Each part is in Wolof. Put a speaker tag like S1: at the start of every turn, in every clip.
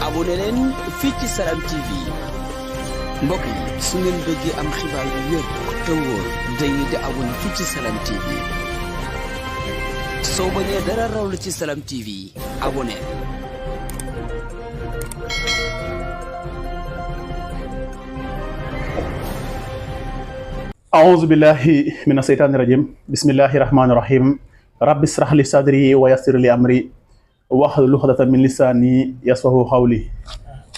S1: abonné leen fii ci Salam TV mbokk yi su ngeen bëggee am xibaar yu wér te wóor dañuy di abonné fii ci Salam TV soo bañee dara raw la ci Salam TV abonné.
S2: أعوذ بالله من الشيطان الرجيم بسم الله الرحمن الرحيم رب اشرح لي صدري ويسر لي أمري واحلل عقدة من لساني يفقهوا قولي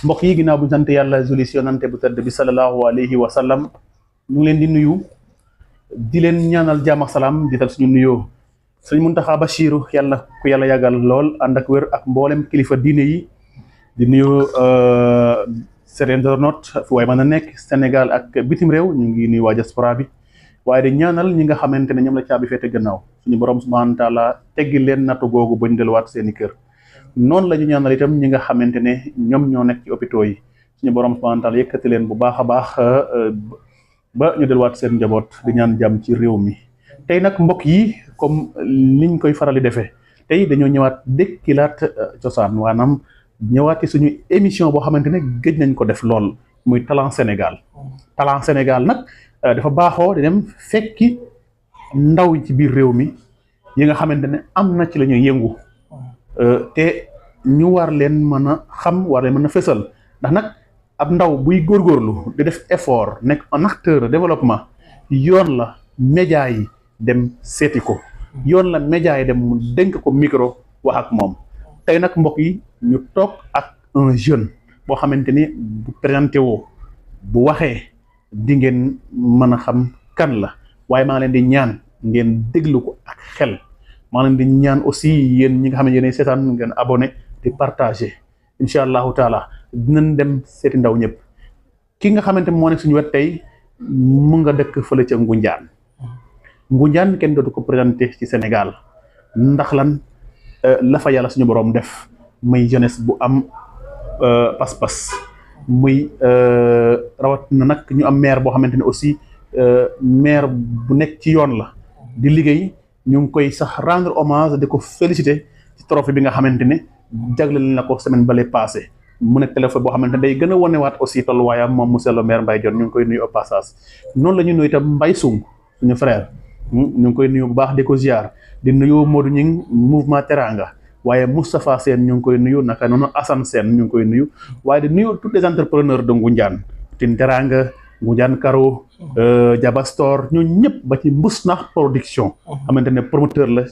S2: mbokk yi ginnaaw bu ñu sant yàlla julli ci yonante bu tedd bi sallallahu alayhi wa sallam ñu ngi leen di nuyu di leen ñaanal jàmm ak salaam jiital suñu nuyoo sëñ Muntaxa Bachiru yàlla ku yàlla yàggal lool ànd ak wér ak mboolem kilifa diine yi di nuyu seen internaute fu waay mën a nekk Sénégal ak bitim réew ñu ngi nuyu waa diaspora bi waaye di ñaanal ñi nga xamante ne ñoom la caabi féete gannaaw suñu borom subhanahu wa taala teggi leen nattu googu bañ delluwaat seeni kër noonu la ñu ñaanal itam ñi nga xamante ne ñoom ñoo nekk ci hôpitaux yi suñu borom subhanahu wa taala yëkkati leen bu baax a baax ba ñu delluwaat seen njaboot di ñaan jàmm ci réew mi. tey nag mbokk yi comme niñ koy faral di defee tey dañoo ñëwaat dekkilaat cosaan maanaam ñëwaat ci suñu émission boo xamante ne gëj nañ ko def lool muy Talent Sénégal. Talent Sénégal nag dafa baaxoo di dem fekki ndaw yi ci biir réew mi yi nga xamante ne am na ci la ñuy yëngu te ñu war leen mën a xam war leen mën a fësal ndax nag ab ndaw buy góorgóorlu di def effort nekk un acteur de développement yoon la média yi dem seeti ko yoon la média yi dem mu dénk ko micro wax ak moom tey nag mbokk yi ñu toog ak un jeune boo xamante ni bu présenté woo bu waxee di ngeen mën a xam kan la waaye maa leen di ñaan ngeen déglu ko ak xel maa leen di ñaan aussi yéen ñi nga xam ne yéenay seetaan ngeen abonné di partagé incha allahu taala dinañ dem seeti ndaw ñëpp ki nga xamante moo nekk suñu wet tey mu nga dëkk fële ca Ngunjaan kenn dootu ko présenté ci Sénégal ndax lan la fa yàlla suñu borom def muy jeunesse bu am pas-pas muy rawat na nag ñu am maire boo xamante ne aussi maire bu nekk ci yoon la di liggéey ñu ngi koy sax rendre hommage di ko féliciter ci trophée bi nga xamante ne jagleel na ko semaine bale passé mu nekk téléphone boo xamante ne day gën a wanewaat aussi tolluwaayam moom monsieur le maire Mbaye Dione ñu ngi koy nuyu au passage noonu la ñu nuyu itam Mbaye Sung suñu frère ñu ngi koy nuyu bu baax di ko ziar di nuyu Modou Ñing mouvement Teranga waaye Moustapha Sène ñu ngi koy nuyu naka noonu Assane Sène ñu ngi koy nuyu waaye di nuyu tous les entrepreneurs de Ngunjaan Tin Teranga Ngunjaan Karo Jabastor ñu ñëpp ba ci Mbusnax production xamante ne promoteur la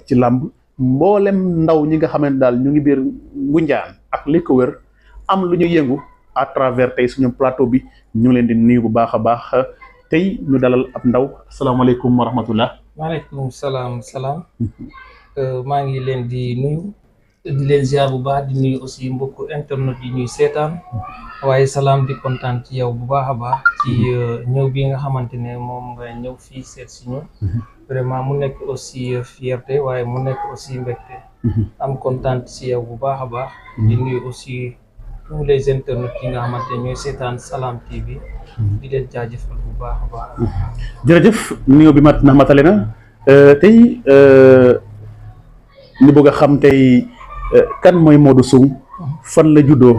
S2: ci làmb mboolem ndaw ñi nga xamante daal ñu ngi biir Ngunjaan ak li ko wër am lu ñu yëngu à travers tey suñu plateau bi ñu ngi leen di nuyu bu baax a baax tey ñu dalal ab ndaw asalaamaaleykum wa rahmatullah.
S3: maaleykum salaam. maa ngi leen di nuyu di leen ziar bu baax di nuyu aussi mbokku internet yi ñuy seetaan waaye salaam di kontaan ci yow bu baax a baax ci ñëw bi nga xamante ne moom nga ñëw fii seet si ñu vraiment mu nekk aussi fierté waaye mu nekk aussi mbégte am kontaan ci yow bu baax a baax di nuyu aussi tous les internautes yi nga xamante ne ñooy seetaan Salam TV di leen jaajëfal bu baax a baax.
S2: jërëjëf nuyoo bi mat na matale na tey ñu bëgg a xam tey kan mooy Modou Sung fan la juddoo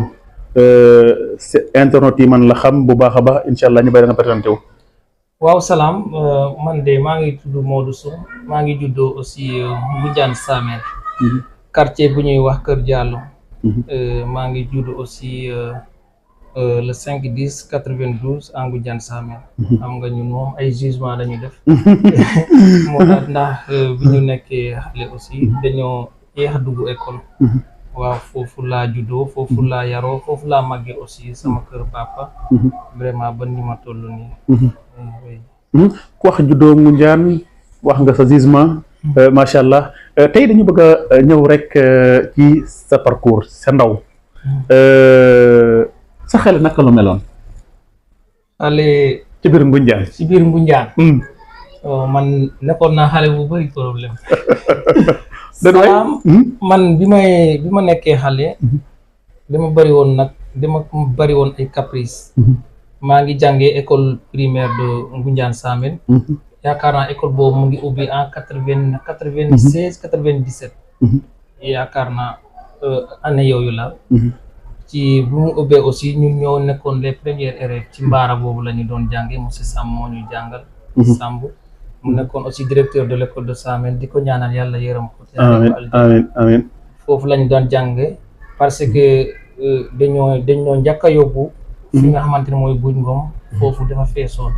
S2: internet yi man la xam bu baax a baax incha allah ñu bàyyi nga présenté wu.
S3: waaw salaam man de maa ngi tudd Modou Sung maa ngi juddoo aussi Ngunjaan Samel quartier bu ñuy wax Kër Diallo maa ngi judd aussi le 5/10/92 en Ngunjaan Samel xam nga ñun moom ay jugement lañu def moo tax ndax bi ñu nekkee xale aussi dañoo yéex a dugg école waaw foofu laa juddoo foofu laa yaroo foofu laa màggee aussi sama kër papa vraiment ba ni ma toll nii
S2: ku wax juddoo Ngunjaan wax nga sa jugement macha allah tey dañu bëgg a ñëw rek ci sa parcours sa ndaw sa xel naka la meloon.
S3: xale
S2: ci biir Ngunjaan.
S3: ci biir Ngunjaan. man nekkoon naa xale bu bëri problème. salaam man bi ma nekkee xale. dama bëri woon nag dama bëri woon ay caprice. maa ngi jàngee école primaire de Ngunjaan Samel. yaakaar naa école boobu mu ngi ubbi en 96 97. yaakaar naa année yooyu la ci bu mu ubbee aussi ñun ñoo nekkoon les premiers élèves ci mbaara boobu la ñu doon jànge monsieur Samb moo ñu jàngal Samb mu nekkoon aussi directeur de l'école de Samel di ko ñaanal yàlla yërëm ko
S2: amiin
S3: foofu lañu doon jànge parce que dañoo njëkk a yóbbu fi nga xamante ne mooy Buj Ngom foofu dafa feesoon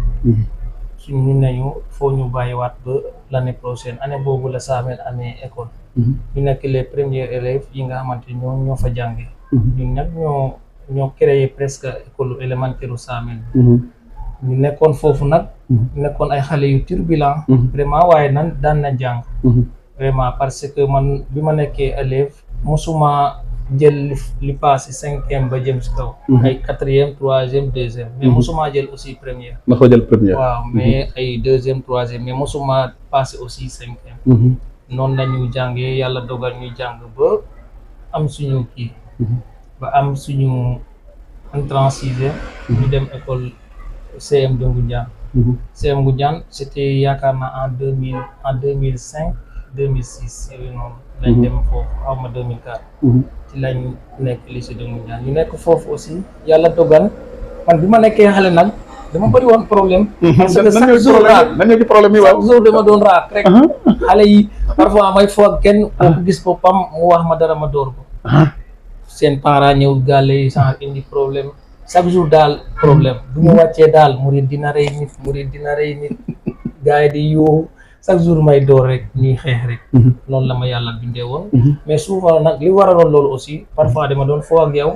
S3: suñu nañu foo ñu bàyyiwaat ba l'année prochaine année boobu la Samel amee école ñu nekk les premiers élèves yi nga xamante ne ñoo fa jànge ñun nag ñoo créé presque école élémentaire u Samel ñu nekkoon foofu nag nekkoon ay xale yu turbulent vraiment waaye daan na jàng vraiment parce que man bi ma nekkee élève mosuma jël li passé 5e ba jëm si kaw ay 4e 3e 2e mais mosuma jël aussi première waaw mais ay 2e 3e mais mosuma passé aussi 5e noonu lañu jàngee yàlla dogal ñu jàng ba am suñu kii ba am suñu entrée en 6e ñu dem école CM de Ngoundiane CM Ngoundiane c'était yaakaar naa en 2005 2006 yooyu noonu lañ dem foofu xaw ma 2004 ci lañ nekk lycée de Ngoundiane ñu nekk foofu aussi yàlla dogal man bi ma nekkee xale nag dama bëri woon problème parce que chaque jour dama doon raak rek xale yi parfois may foog kenn kooku gis boppam mu wax ma dara ma door ko seen parents ñëw gàlle yi genre indi problème chaque jour daal problème bu ñu wàccee daal murid dina rey nit gars yi di yoo chaque jour may door rek ñuy xeex rek noonu la ma yàlla bindee woon mais souvent nag li waraloon loolu aussi parfois dama doon foo ak yow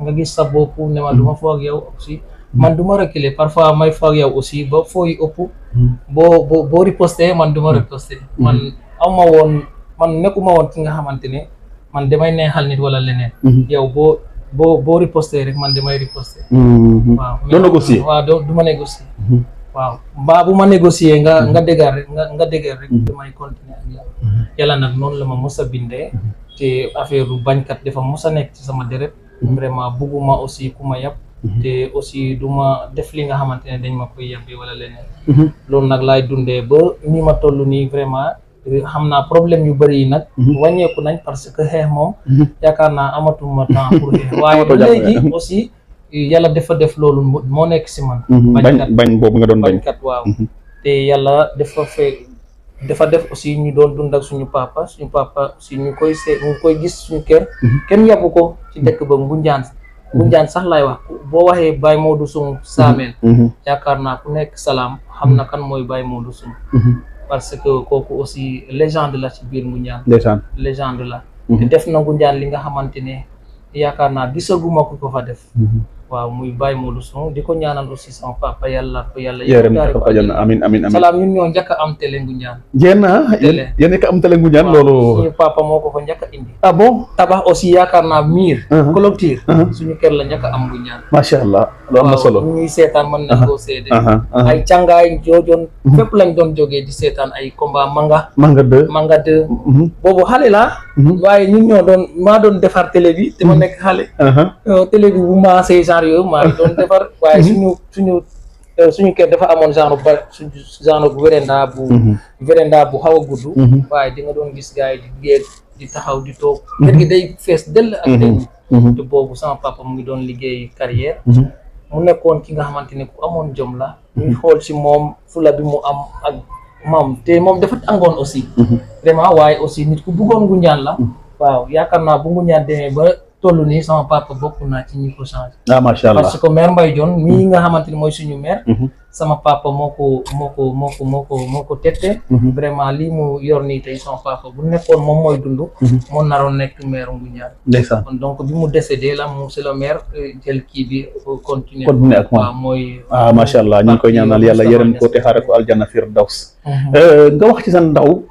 S3: nga gis sa bopp ne ma du ma foo ak yow aussi man du ma reculer parfois may foo ak yow aussi ba fooy ëpp boo riposté man du ma riposté man awma woon man nekkuma woon ki nga xamante ne man damay neexal nit wala leneen yow boo riposté rek man damay riposté waaw du ma négocier waaw mbaa bu ma négocier nga déggal rek nga déggal rek damay continuer ak yow yàlla nag noonu la ma mos a bindee te affaire bu bañkat dafa mos a nekk ci sama deret vraiment bugguma aussi ku ma yàpp te aussi du ma def li nga xamante ne dañ ma koy yàbbee wala leneen loolu nag laay dundee ba ni ma toll nii vraiment xam naa problème yu bëri yi nag wàññeeku nañ parce que xeex moom yaakaar naa amatuma temps pour xeex waaye léegi aussi yàlla dafa def loolu moo nekk si man
S2: bañ boobu nga doon
S3: bañkat waaw te yàlla dafa def aussi ñu doon dund ak suñu papa si ñu koy gis suñu kër kenn yàggu ko ci dëkk ba Ngoundiane sax laay wax boo waxee Baye Modou Sow Samel yaakaar naa ku nekk Salam xam na kan mooy Baye Modou Sow parce que kooku aussi légende la ci biir Ngoundiane légende la te def na Ngoundiane li nga xamante ne yaakaar naa gisaguma ko fa def waaw muy Baye Modou Sow di ko ñaanal aussi sama papa yàlla
S2: yërëm ko amiin
S3: Salam ñun ñoo njëkk a am télé Ngoundiane
S2: yéen nekk am télé Ngoundiane loolu
S3: suñu papa moo ko fa njëkk a indi
S2: bon
S3: tabax aussi yaakaar naa miir clôture suñu kër la njëkk a am Ngoundiane
S2: macha allah lu am na solo
S3: ñu ñuy seetaan mën nañ koo seede ay càngaay joojoon fépp lañ doon jógee di seetaan ay combat manga 2 boobu xale la waaye ñun ñoo maa doon defar télé bi te ma nekk xale télé bi bu maasee genre yooyu maa ngi doon defar waaye suñu kër dafa amoon genre bu véranda bu xaw a gudd waaye di nga doon gis gars yi di géej di taxaw di toog kër gi day fees dell ak day te boobu sama papa mu ngi doon liggéey carrière mu nekkoon ki nga xamante ne ku amoon jom la ñuy xool si moom fula bi mu am ak moom te moom dafa tàngoon aussi vraiment waaye aussi nit ku bëggoon Ngoundiane la waaw yaakaar naa bu Ngoundiane demee ba toll nii sama papa bokk naa ci ñi ko changé
S2: macha allah
S3: parce que maire Mbaye Dione mii nga xamante ni mooy suñu maire sama papa moo ko tette vraiment lii mu yor nii tey sama papa bu nekkoon moom mooy dund moo naroon nekk maire Ngoundiane
S2: ndeysaan
S3: kon donc bi mu décédé la mu c'est le maire jël kii bi continuer
S2: ak moom
S3: waaw mooy
S2: macha allah ñu ngi koy ñaanal yàlla yërëm ko te xaare ko aljanna firdaws nga wax ci sa ndaw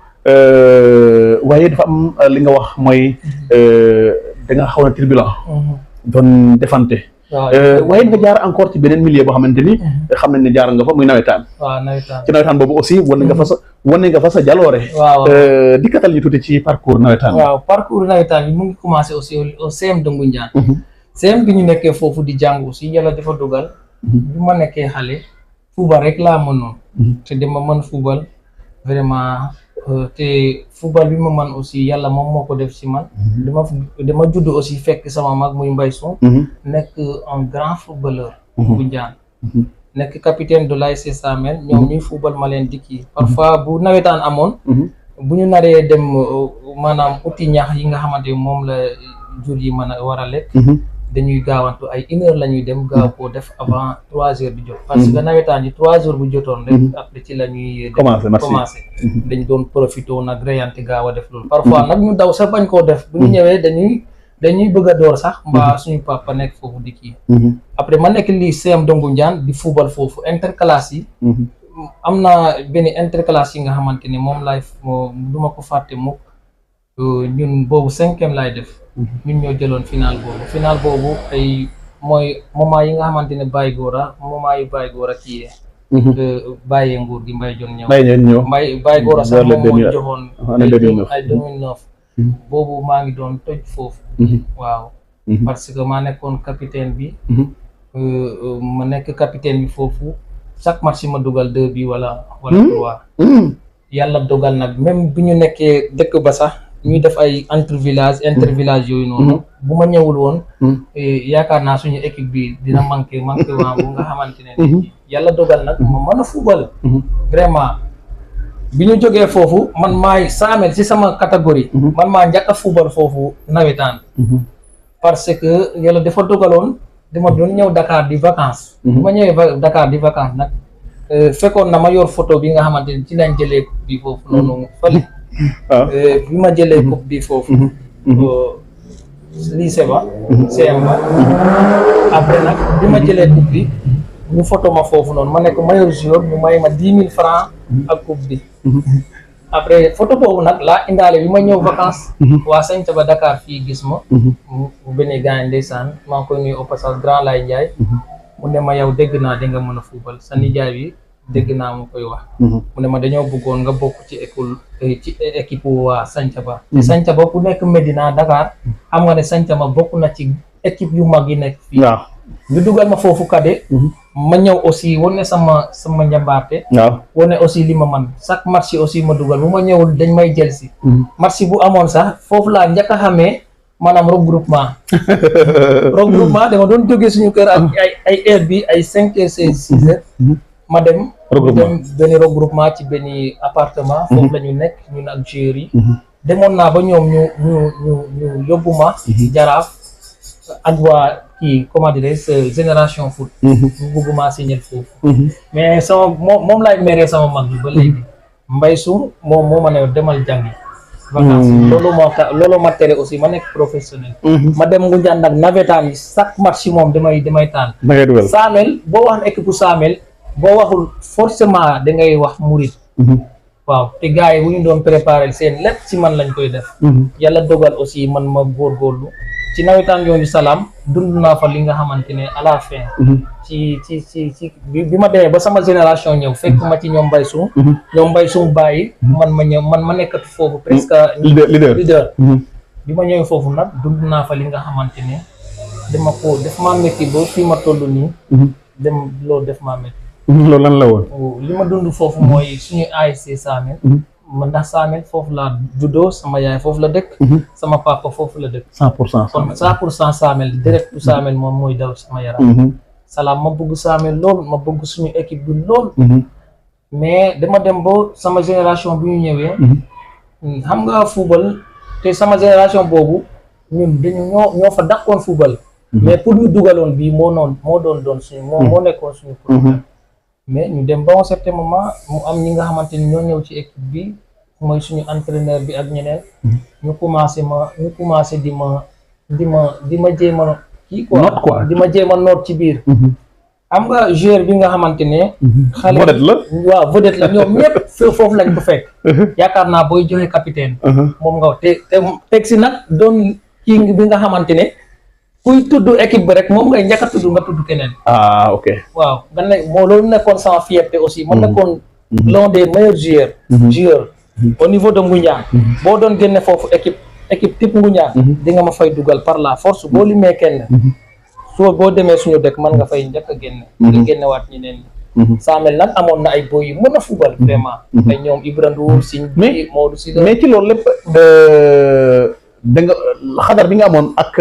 S2: waaye dafa am li nga wax mooy da nga xaw na turbulent doon defante waaye nga jaar encore ci beneen milieu boo xamante ni xam nañ ne jaar nga fa muy nawetaan ci nawetaan boobu aussi wane nga fa sa jaloore dikkatal ñu tuuti ci parcours nawetaan
S3: parcours nawetaan bi mu ngi commencé aussi au CM de Ngoundiane CM bi ñu nekkee foofu di jàng aussi yàlla dafa dogal bi ma nekkee xale football rek laa mënoon te dama mën football vraiment te football bi ma man aussi yàlla moom moo ko def ci man. dama judd aussi fekk sama mag muy Mbaye Sow. nekk un grand footballeur. bu njaan nekk capitaine de l'ASC Samel ñoom ñuy football ma leen di kii parfois bu nawetaan amoon. bu ñu naree dem maanaam uti ñax yi nga xamante moom la jur yi mën a war a lekk. dañuy gaawantu ay 1 heure la ñuy dem gaaw koo def avant 3 heures di jot. parce que nawetaan yi 3 heures bu jotoon rek après ci la ñuy commencé dañ doon profité nag reyante gaaw a def loolu parfois nag ñu daw sax bañ koo def bu ñu ñëwee dañuy bëgg a door sax mbaa suñu papa nekk foofu di kii après ma nekk lii CM de Ngoundiane di football foofu interclasse yi am na benn interclasse yi nga xamante ne moom laay du ma ko fàtte mukk ñun boobu 5e laay def ñun ñoo jëloon final boobu ay mooy moment yi nga xamante ne Baye Gora moment yu Baye Gora kii bàyyee nguur gi Mbaye Dione ñëw Baye Gora sax moom moo joxoon ay 2009 boobu maa ngi doon toj foofu waaw parce que maa nekkoon capitaine bi ma nekk capitaine bi foofu chaque match ma dugal 2 bi wala 3 yàlla dogal nag même bi ñu nekkee dëkk ba sax ñuy def ay intervillage yooyu noonu bu ma ñëwul woon yaakaar naa suñu équipe bi dina manqué waa bu nga xamante ne yàlla dogal nag ma mën a football vraiment bi ñu jógee foofu man maay Samel ci sama catégorie man maa njëkk a football foofu nawetaan parce que yàlla dafa dogaloon dama doon ñëw Dakar di vacances bu ma ñëwee Dakar di vacances nag fekkoon na ma yor photo bi nga xamante ne ci lañ jëlee coupe bi foofu noonu fële bi ma jëlee coupe bi foofu lycée ba CM ba après nag bi ma jëlee coupe bi ñu photo ma foofu noonu ma nekk meilleur joueur ñu may ma 10 000 francs ak coupe bi après photo boobu nag laa indaale bi ma ñëw vacances waa Sañca ba Dakar fii gis ma mu benn gars ndeysaan maa ngi koy nuyu au passage Grand Lay Ndiaye mu ne ma yow dégg naa di nga mën a football sa nijaay bi dégg naa mu koy wax mu ne ma dañoo bëggoon nga bokk ci équipe waa Sañca ba te Sañca ba ku nekk Medina Dakar xam nga ne Sañca ba bokk na ci équipe yu mag yi nekk fii ñu dugal ma foofu kade ma ñëw aussi wane sama njambaarte wane aussi li ma man chaque match aussi ma dugal bu ma ñëwul dañ may jël si match bu amoon sax foofu laa njëkk a xamee maanaam regroupement dama doon jógee suñu kër ak ay heure bi ay 5 heures 6 heures ma dem benn regroupement ci benn appartement foofu la ñu nekk ñun ak joueurs yi demoon naa ba ñoom ñu yóbbu ma Jaraaf ak waa kii comment dirais génération foot ñu bëgguma signer foofu mais sama moom laay meree sama mag bi ba léegi Mbaye Sow moo ma ne demal jàngi vacances loolu ma tere aussi ma nekk professionnel ma dem Ngoundiane nag nawetaan yi chaque match moom damay taal Samel boo wax équipe bu Samel boo waxul forcément da ngay wax Murit waaw te gars yi bu ñu doon préparer seen lépp ci man lañ koy def yàlla dogal aussi man ma góorgóorlu ci nawetaan yoonu salaam dund naa fa li nga xamante ne à la fin ci bi ma demee ba sama génération ñëw fekk ma ci ñoom Mbaye Sow bàyyi man ma nekkatu foofu presque leader bi ma ñëwee foofu nag dund naa fa li nga xamante ne def maa métti ba fii ma toll nii dem loolu def maa métti
S2: loolu lan la woon
S3: li ma dund foofu mooy suñu ASC Samel man ndax Samel foofu laa juddoo sama yaay foofu la dëkk sama papa foofu la dëkk
S2: 100%
S3: kon 100% Samel direct Samel moom mooy daw sama yaram salaam ma bëgg Samel lool ma bëgg suñu équipe bi lool mais dama dem ba sama génération bi ñu ñëwee xam nga football te sama génération boobu ñun dañu ñoo fa dàqoon football mais pour ñu dugaloon bii moo doon suñu moo nekkoon suñu problème mais ñu dem ba un certain moment mu am ñi nga xamante ni ñoo ñëw ci équipe bi mooy suñu entraîneur bi ak ñeneen ñu commencé di ma jéem a kii quoi di ma jéem a noot ci biir am nga joueur bi nga xamante ne xale vedette la ñoom ñëpp foofu lañ ko fekk yaakaar naa booy joxe capitaine moom nga te teg si nag doon kii bi nga xamante ne kuy tudd équipe bi rek moom ngay njëkk a tudd nga tudd keneen.
S2: Ok.
S3: waaw nga ne loolu nekkoon sama fierté aussi. ma nekkoon l'un des meilleurs joueurs au niveau de Ngoundiane. boo doon génne foofu équipe type Ngoundiane. di nga ma fay dugal par la force boo limee kenn. soo boo demee suñu dëkk mën nga fay njëkk a génne. nga génnewaat ñeneen ñi. Samel nag amoon na ay boy yu mën a fubal vraiment ay ñoom Ibra Ndour Signe bi Modou Si
S2: mais ci loolu lépp da nga xadar bi nga amoon ak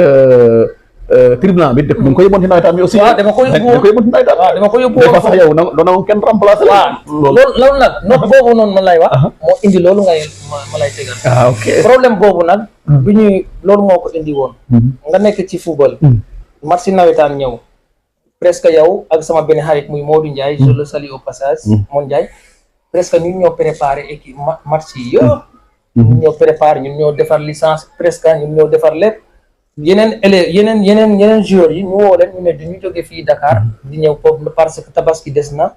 S2: tribunal bi da nga ko yóbboon ci nawetaan bi aussi.
S3: waaw dama ko yóbbu
S2: ci nawetaan.
S3: waaw dama ko yóbbu
S2: woon sax yow doon na kenn remplacé.
S3: waaw loolu nag note boobu noonu ma lay wax. moo indi loolu ma lay tegal.
S2: Ok
S3: problème boobu nag. bi ñuy loolu moo ko indi woon. nga nekk ci football. match si nawetaan ñëw. presque yow ak sama benn xarit muy Modou Ndiaye je le salue au passage. Modou Ndiaye presque ñun ñoo préparé équipe match yi yëpp. ñun ñoo préparé ñun ñoo defar licence presque ñun ñoo defar lépp. yeneen élèves yeneen joueurs yi ñu woo leen ñu ne du ñu jóge fii Dakar di ñëw foofu parce que tabaski des na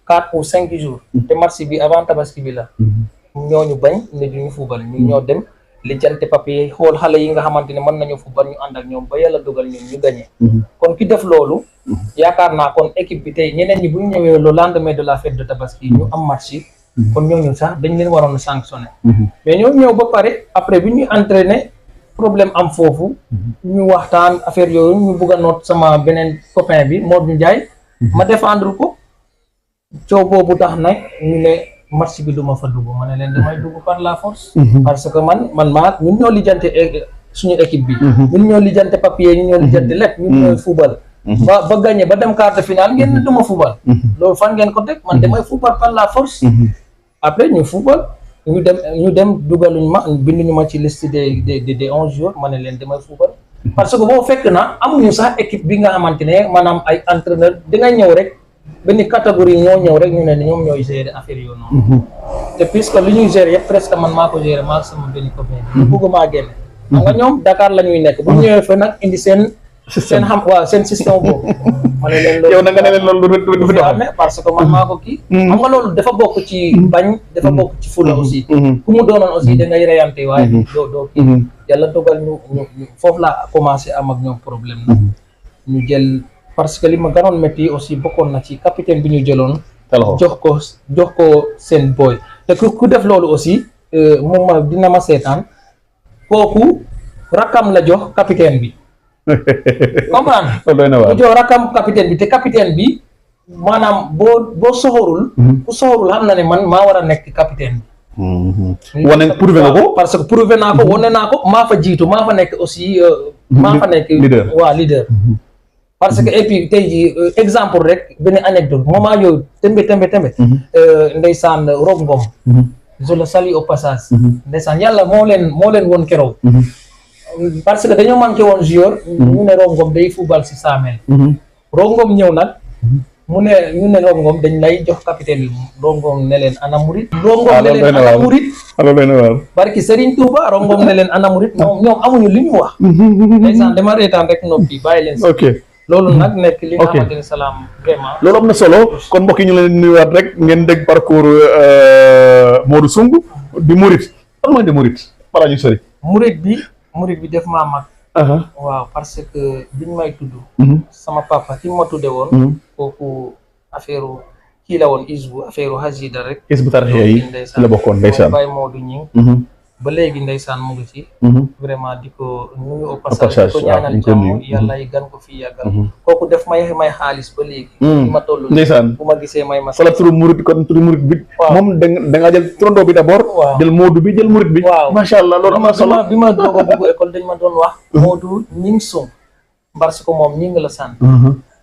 S3: 4 ou 5 jours te match bi avant tabaski bi la ñooñu bañ ne duñu fubal ñu ñoo dem lijjante papier xool xale yi nga xamante ne mën nañu fubal ñu ànd ak ñoom ba yàlla dogal ñun ñu gagné kon ki def loolu yaakaar naa kon équipe bi tey ñeneen ñi bu ñu ñëwee le lendemain de la fête de tabaski ñu am match yi kon ñooñu sax dañ leen waroon a sanctionné mais ñoo ñëw ba pare après bi ñuy entraîné problème am foofu ñu waxtaan affaire yooyu ñu bëgg a noot sama beneen copain bi Modou Ndiaye ma défendre ko coow boobu tax nag ñu ne match bi du ma fa dugg ma ne leen damay dugg par la force parce que man ñun ñoo lijjante suñu équipe bi ñun ñoo lijjante papier ñu ñoo lijjante lépp ñun ñooy football ba gagné ba dem quart de finale ngeen ne duma football loolu fan ngeen ko teg man damay football par la force après ñu football ñu dem dugaluñ ma binduñu ma ci liste des 11 jours ma ne leen damay football parce que boo fekk na amuñu sax équipe bi nga xamante ne maanaam ay entraîneur dangay ñëw rek benn catégorie ñoo ñëw rek ñu ne ñoom ñooy gérer affaire yooyu noonu te puisque li ñuy gérer yëpp presque man maa ko gérer maa sama benn copain ñu bëgg maa génne xam nga ñoom Dakar la ñuy nekk bu ñëwee fa nag indi seen système boobu ma ne leen loolu
S2: yow na nga ne leen loolu du fi doxal
S3: parce que man maa ko kii xam nga loolu dafa bokk ci bañ dafa bokk ci fula aussi ku mu doonoon aussi da ngay reyante waaye doo kii yàlla dogal ñu foofu laa commencé am ak ñoom problème na ñu jël parce que li ma gënoon métti aussi bokkoon na ci capitaine bi ñu jëloon jox ko seen boy te ku def loolu aussi moom ma dina ma seetaan kooku rakkam la jox capitaine bi comprendre mu jox rakkam capitaine bi te capitaine bi maanaam boo soxorul ku soxorul xam na ne man maa war a nekk capitaine bi
S2: wane prouvé nga ko
S3: parce que prouvé naa ko wane naa ko maa fa jiitu maa fa nekk aussi maa fa nekk leader parce que et puis tey ji exemple rek benn anecdote moment yooyu tembe ndeysaan Rob Ngom je le salue au passage ndeysaan yàlla moo leen woon keroog parce que dañoo manqué woon joueur ñu ne Rob Ngom day football si Samel Rob Ngom ñëw nag ñu ne Rob Ngom dañ lay jox capitaine bi Rob Ngom ne leen ana murit Rob Ngom ne leen ana murit barki Serigne Touba Rob Ngom ne leen ana murit ñoom amuñu li ñu wax ndeysaan dama reetaan rek noppi bàyyi leen si loolu nag nekk li nga xamante ne salaam vraiment
S2: loolu am na solo kon mbokk yi ñu leen nuyuwaat rek ngeen dégg parcours Modou Soung di murit fan mooy di murit balaa ñu sori
S3: murit bi def maa mag waaw parce que biñ may tudd sama papa ki ma tudde woon kooku affaire kii la woon isbu affaire hasida rek
S2: isbu tarxiya yi la bokkoon ndeysaan
S3: Baye Modou Ñing ba léegi ndeysaan mu ngi ci vraiment di ko nuyu au passage ko ñaanal jàmm yàlla yi gan ko fii yàggal kooku def may xaalis ba léegi ma toll
S2: ndeysaan
S3: bu ma gisee may ma
S2: wala turu murit kon turu murit bi moom da nga jël turandoo bi d'abord jël Modou bi jël murit bi macha allah loolu am na solo
S3: bi ma doog a dugg école dañ ma doon wax Modou Ñing Soung parce que moom ñing la sant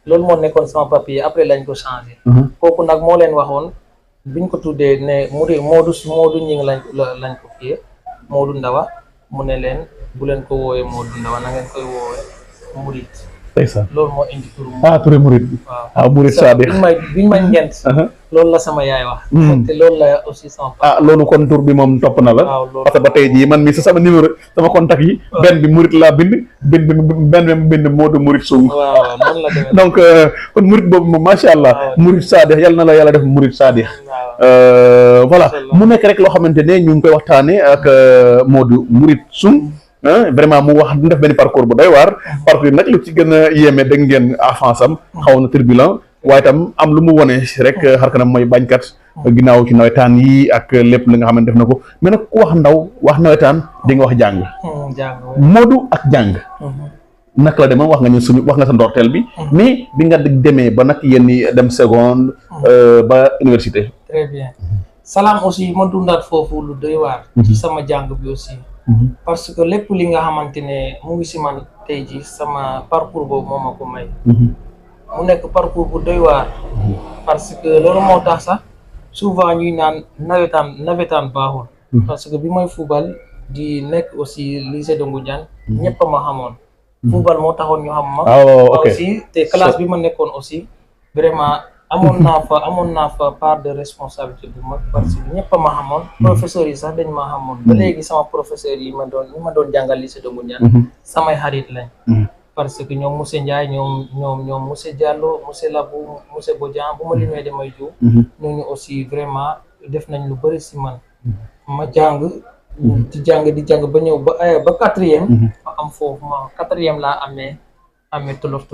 S3: loolu moo nekkoon sama papier après lañ ko changé kooku nag moo leen waxoon biñ ko tuddee ne Modou Ñing lañ ko kiyee Modou Ndawa mu ne leen bu leen ko woowee Modou Ndawa na ngeen koy woowee murit
S2: ndeysaan
S3: loolu moo indi turu
S2: turu murit waaw murit Saadix
S3: biñ may ngent loolu la sama yaay wax te loolu la aussi sama papa
S2: loolu kon tur bi moom topp na la parce que ba tey jii man mi sama numéro sama contact yi benn bi murit laa bind bind Modou Murit Soung
S3: waaw noonu la demee
S2: donc kon murit boobu moom macha allah murit Saadix yàlla na la yàlla def murit Saadix voilà mu nekk rek loo xamante ne ñu ngi koy waxtaane ak Modou Murit Soung vraiment mu wax def benn parcours bu doy waar parcours yi nag lu ci gën a yéeme dégg ngeen enfance am xaw na turbulent waaye itam am lu mu wone rek xar kanam mooy bañkat ginnaaw ci nawetaan yi ak lépp li nga xamante def na ko mais nag ku wax ndaw wax nawetaan di nga wax jàng Modou ak jàng naka la demee wax nga ñu wax nga sa ndorteel bi. mais bi nga demee ba nag yéen ñi dem seconde. ba université.
S3: très bien Salam aussi ma dundaat foofu lu doy waar. ci sama jàng bi aussi. parce que lépp li nga xamante ne mu ngi si man tey ji sama parcours boobu moo ma ko may. mu nekk parcours bu doy waar. parce que loolu moo tax sax souvent ñuy naan nawetaan baaxul. parce que bi may football di nekk aussi lycée de Ngoundiane ñëpp a ma xamoon. football moo taxoon ñu xam ma.
S2: ok
S3: aussi te classe bi ma nekkoon aussi vraiment amoon naa fa part de responsabilité bu mag parce que ñëpp a ma xamoon. professeurs yi sax dañ ma xamoon. ba léegi sama professeurs yi ma doon jàngal lycée de Ngoundiane samay xarit lañ. parce que ñoom monsieur Ndiaye ñoom monsieur Diallo monsieur Labou monsieur Bodian bu ma limee damay jiw. ñooñu aussi vraiment def nañ lu bëri si man. ma jàng di jàng ba ñëw ba quatrième. ma am foofu ma quatrième laa amee tolof.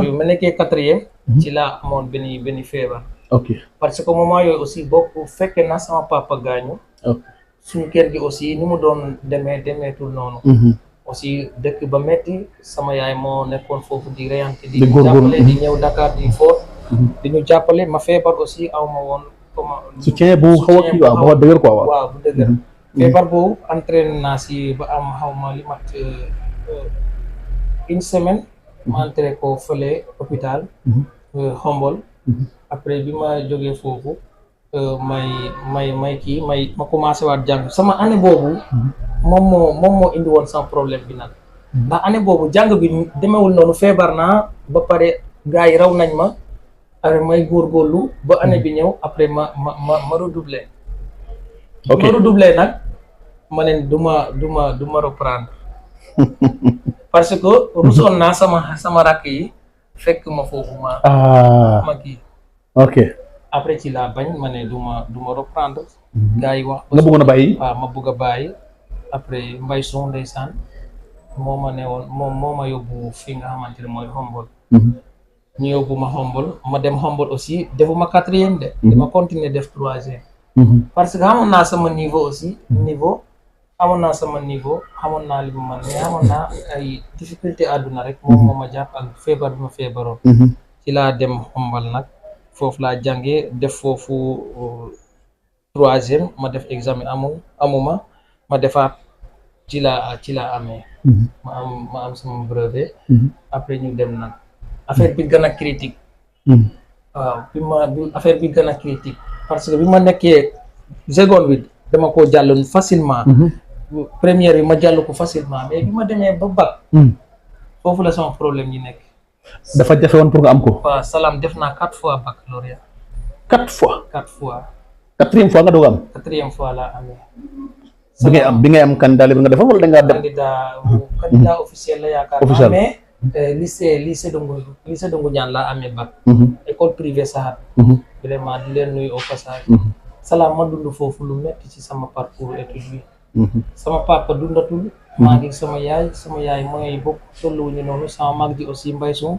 S3: bi ma nekkee quatrième. ci laa amoon benn feebar.
S2: ok
S3: parce que moment yooyu aussi bokk fekkee na sama papa gaañu. suñu kër gi aussi ni mu doon demeetul noonu. aussi dëkk ba metti sama yaay moo nekkoon foofu di reyante di jàppale di ñëw Dakar di foot di ñu jàppale ma feebar aussi aw ma woon
S2: soutien bu xaw a kii waaw dëgër quoi
S3: waaw bu dëgër feebar boobu entraîné naa si ba am xaw ma li mat une semaine ma entraîné ko fële hôpital Xombol après bi ma jógee foofu ma commencé waat jàng sama année boobu moom moo indi woon sans problème bi nag ndax année boobu jàng bi demewul noonu feebar naa ba pare gars yi raw nañ ma après may góorgóorlu ba année bi ñëw après ma redoubler ma redoubler nag ma ne du ma reprendre parce que rusoon naa sama rakk yi fekk ma foofu ma kii
S2: ok
S3: après ci laa bañ ma ne du ma reprendre gars yi wax
S2: nga bëggoon a bàyyi
S3: waaw ma bëgg a bàyyi après mbay son ndeysaan moo ma ne woon moo ma yóbbu fi nga xamante ne mooy Xombol ñu yóbbu ma Xombol ma dem Xombol aussi defuma quatrième de dama continuer def troisième parce que xamoon naa sama niveau aussi xamoon naa li mu man mais xamoon naa ay difficulté àdduna rek moom moo ma jàpp ak feebar bi ma feebaroon ci laa dem Xombol nag foofu laa jàngee def foofu troisième ma def examen amuma ma defaat ci laa amee ma am sama brevet après ñu dem nag affaire bi gën a critique waaw bi affaire bi gën a critique parce que bi ma nekkee seconde bi dama ko jàll facilement première bi ma jàll ko facilement mais bi ma demee ba bac foofu la sama problème yi nekk
S2: dafa jafe woon pour nga am ko
S3: waaw Salam def naa 4 fois baccalauréat
S2: 4 fois
S3: 4 fois
S2: quatrième fois nga doog am
S3: 4e fois laa amee
S2: bi ngay am candidat libre nga defoon wala da ngaa dem
S3: candidat officiel la yaakaar
S2: officiel
S3: mais lycée de Ngoundiane laa amee bac école privée Sahat vraiment di leen nuyu au passage Salam ma dund foofu lu metti ci sama parcours étude bi sama papa dundatul maa ngi sama yaay mooy bokk tolluwuñu noonu sama mag ji aussi mbay sum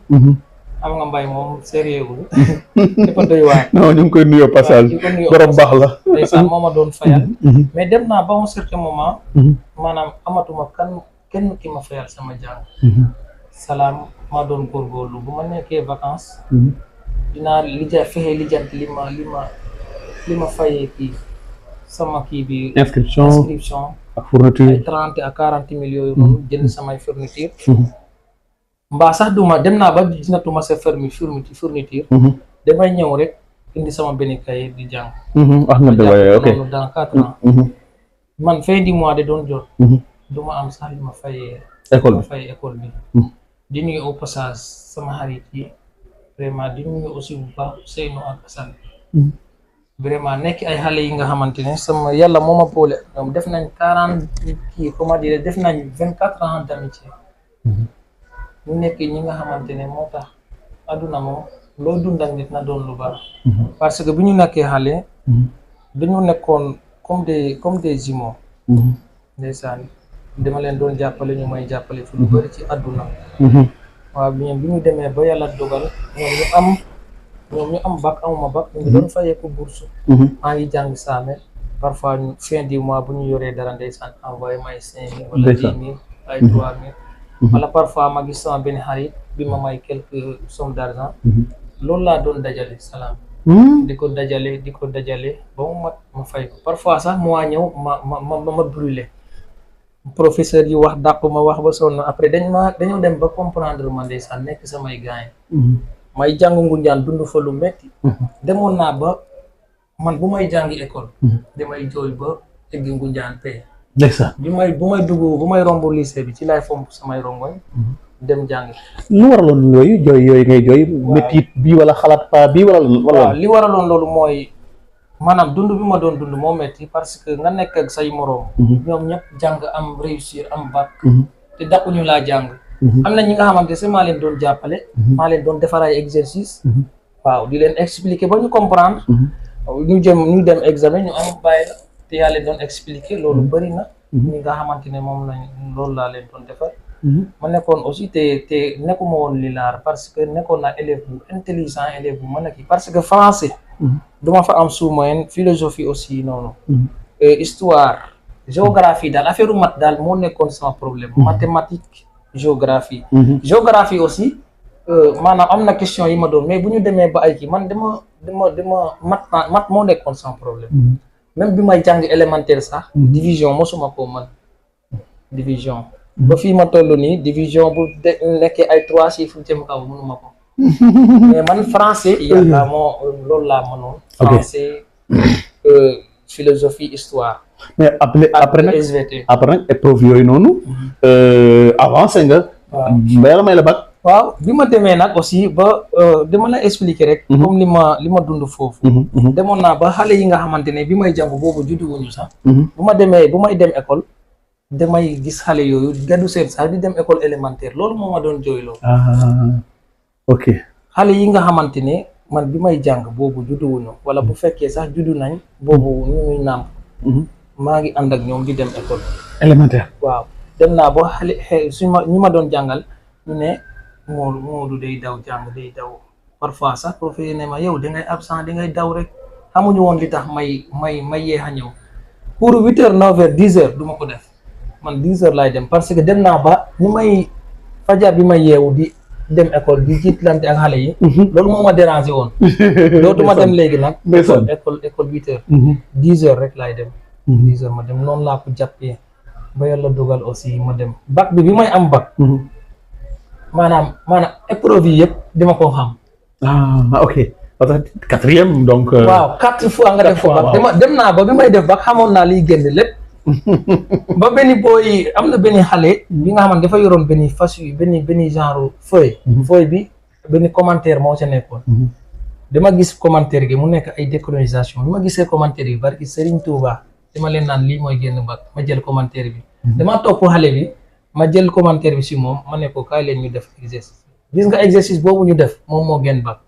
S3: am nga mbay moom sérieux wul dafa doy waar
S2: non ñu ngi koy nuyoo passage borom baax la
S3: ndeysaan moo ma doon fayal mais dem naa ba un certain moment maanaam amatuma kenn ki ma fayal sama jàng Salam maa doon góorgóorlu bu ma nekkee vacances dinaa fexe lijjanti li ma fayee kii sama kii bi
S2: inscription ak
S3: ay
S2: fourniture
S3: 30 à 40 mille yooyu noonu jënd samay fourniture mbaa sax dem naa ba dinatuma sa fourniture damay ñëw rek indi sama benn cahier di jàng
S2: wax nga dëgg waaye ok
S3: dans 4 ans man fin du mois de doon jot duma am sax li ma fayee école bi di nuyu au passage sama xarit yi vraiment di nuyu aussi bu baax Seynou ak Assane vraiment nekk ay xale yi nga xamante ne sama yàlla moo ma boole ñoom def nañ 24 ans d'amitié ñu nekk ñi nga xamante ne moo tax adduna moom loo dund ak nit na doon lu baax parce que bi ñu nekkee xale dañu nekkoon comme des jumeaux ndeysaan dama leen doon jàppale ñu may jàppale fi lu bëri ci adduna waaw bi ñu demee ba yàlla dogal ñoom ñu am bac amuma bac ñu ngi doon fayee ko bourse maa ngi jàng Saamel parfois fin du mois bu ñu yoree dara ndeysaan envoyé may 5 000 wala 10 000 ay 3 000 wala parfois ma gis sama benn xarit bi ma may quelques sommes d'argent loolu laa doon dajale Salam di ko dajale ba mu mat ma fay ko parfois sax mu waa ñëw ma brûlé professeur yi wax dàq ma wax ba sonn après dañoo dem ba comprendre ma ndeysaan nekk samay gaañ may jàng Ngunjaan dund fa lu metti demoon naa ba man bu may jàngi école damay jooy ba egg Ngunjaan pay
S2: ndeysaan
S3: bu may romb lycée bi ci lay fomp samay rongoñ dem jàngi.
S2: lu waraloon yooyu ngay jooy métit bi wala xalaat pa bi wala
S3: waaw li waraloon loolu mooy maanaam dund bi ma doon dund moo metti parce que nga nekk ak say moroom ñoom ñëpp jàng am réussir am bac te dàquñu laa jàng am na ñi nga xamante ne maa leen doon jàppale maa leen doon defar ay exercice waaw di leen expliquer ba ñu comprendre ñu dem examen ñu am bàyyi la te yaa leen doon expliquer loolu bëri na ñi nga xamante ne moom lañ loolu laa leen doon defar ma nekkoon aussi te nekkuma woon lilaar parce que nekkoon naa élève bu intelligent élève bu mën a kii parce que français duma fa am sous moyenne philosophie aussi noonu histoire géographie daal affaire mat daal moo nekkoon sama problème mathématique géographie géographie aussi maanaam am na question yi ma doon mais bu ñu demee ba ay kii man dama mat moo nekkoon sama problème même bi may jàng élémentaire sax division mosuma koo mën division ba fii ma toll nii division bu nekkee ay 3 chiffres jëm kaw mënuma ko mais man français yàlla loolu laa mënoon français philosophie histoire
S2: mais après nag
S3: SVT
S2: après nag épreuve yooyu noonu avancé nga ba yàlla may la bac
S3: waaw bi ma demee nag aussi ba dama la expliquer rek comme li ma dund foofu demoon naa ba xale yi nga xamante ne bi may jàng boobu judduwuñu sax bu may dem école damay gis xale yooyu gaddu seen sax di dem école élémentaire loolu moo ma doon jooyloo
S2: ok
S3: xale yi nga xamante ne man bi may jàng boobu judduwuñu wala bu fekkee sax juddu nañ boobu ñu ngi nàmp maa ngi ànd ak ñoom di dem école
S2: élémentaire
S3: waaw dem naa ba xale ñi ma doon jàngal ñu ne Moodu day daw jàng day daw parfois sax professeur ne ma yow dangay absent dangay daw rek xamuñu woon li tax may yeex a ñëw pour 8h 9h 10h du ma ko def man 10h laay dem parce que dem naa ba ni may fajar bi may yeewu di dem école di jiitlante ak xale yi loolu moo ma dérangé woon dootuma dem léegi nag école 8h 10h rek laay dem 10h ma dem noonu laa ko jàppee ba yàlla dogal aussi ma dem bac bi may am bac maanaam épreuve yi yëpp dama koo xam
S2: ok parce que 4e donc
S3: waaw 4 fois nga def ko bac dem naa ba bi may def bac xamoon naa liy génn lépp ba benn booy am na benn xale bi nga xamante dafa yoroon benn fas yu benn genre feuille bi benn commentaire moo ca nekkoon dama gis commentaire gi mu nekk ay décolonisation bi ma gisee commentaire yi barki Serigne Touba dama leen naan lii mooy génn bac ma jël commentaire bi dama topp xale bi ma jël commentaire bi si moom ma ne ko kaay leen ñu def exercice gis nga exercice boobu ñu def moom moo génn bac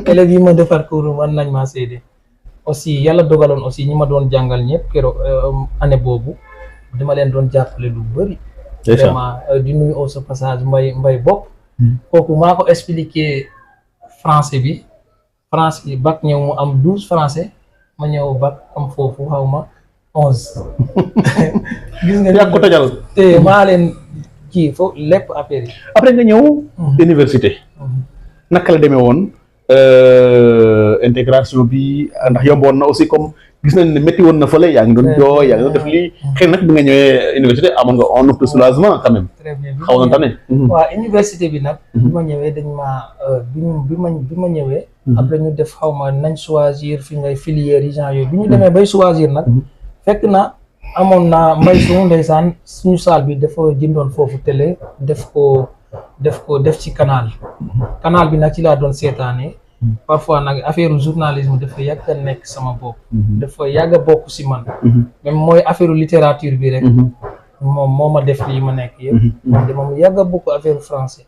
S3: élèves yi ma defar cours man nañ maa seede aussi yàlla dogaloon aussi ñi ma doon jàngal ñëpp keroog année boobu dama leen doon jàppale lu bëri vraiment di nuyu au ce passage mbay bopp kooku maa ko expliqué français bi bac ñëw mu am 12 français ma ñëw bac am foofu xaw ma 11 gis nga
S2: yaa ko tojal
S3: te maa leen kii foofu lépp affaire yi
S2: après nga ñëw université naka la demee woon intégration bi ndax yomboon na aussi comme gis nañ ne métti woon na fële yaa ngi doon jooy yaa ngi doon def lii xëy nag bi nga ñëwee université amoon nga un ouf de soulagement quand même
S3: très bien
S2: xaw na tane
S3: waaw université bi nag bi ma ñëwee dañ ma bi ma ñëwee après ñu def xaw ma nañ choisir fi ngay filière yi genre yooyu bi ñu demee bay choisir nag fekk na amoon naa mbay sumu ndeysaan suñu salle bi dafa jëndoon foofu télé def ci canal bi nag ci laa doon seetaane parfois nag affaire journalisme dafa yàgg a nekk sama bopp dafa yàgg a bokk si man même mooy affaire littérature bi rek moom moo ma def lii ma nekk yëpp moom yàgg a bokk affaire français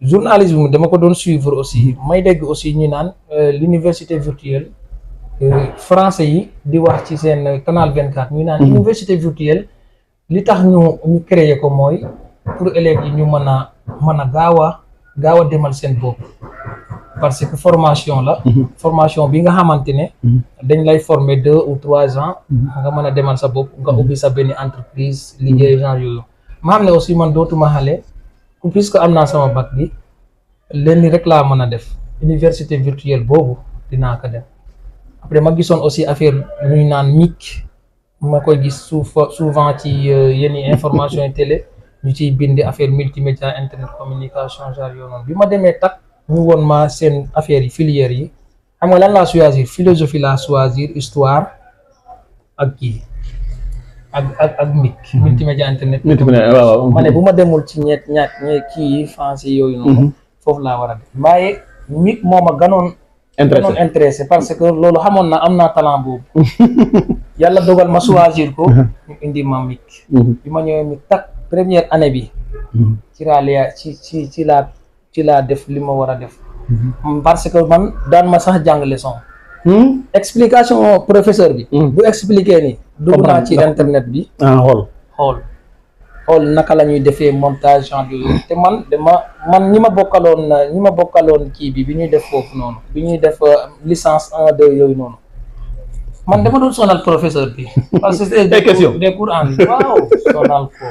S3: journalisme dama ko doon suivre aussi may dégg aussi ñu naan l'université virtuelle français yi di wax ci seen canal 24 ñu naan université virtuelle li tax ñu créer ko mooy pour élèves yi ñu mën a gaaw a demal seen bopp parce que formation la formation bi nga xamante ne dañ lay former 2 ou 3 ans nga mën a demal sa bopp nga ubbi sa benn entreprise liggéey genre yooyu ma xam ne aussi man dootuma xale puisque am naa sama bac bi lenn rek laa mën a def université virtuelle boobu dinaa ko def après ma gisoon aussi affaire ñuy naan MIC ma koy gis souvent ci yenn information yi télé ñu ciy bindi affaire multimédia internet communication genre yoo noonu bi ma demee tak ñu woon ma seen affaire yi filières yi xam nga lan laa choisir philosophie laa choisir histoire ak kii ak MIC multimédia internet
S2: waaw
S3: ma ne bu ma demul ci ñett kii yi français yooyu noonu foofu laa war a def waaye MIC moo ma ganoon intéressé parce que loolu xamoon na am naa talent boobu yàlla dogal ma choisir ko ñu indi ma MIC bi ma ñëwee MIC tak première année bi ci laa def li ma war a def parce que man daan ma sax jàng leçon explication professeur bi bu expliquer ni dugg naa ci internet bi xool naka la ñuy defee montage genre yooyu te man ñi ma bokkaloon kii bi ñuy def foofu noonu bi ñuy def licence 1 2 yooyu noonu man dama doon sonal professeur bi parce que c'était des cours en ligne waaw sonal ko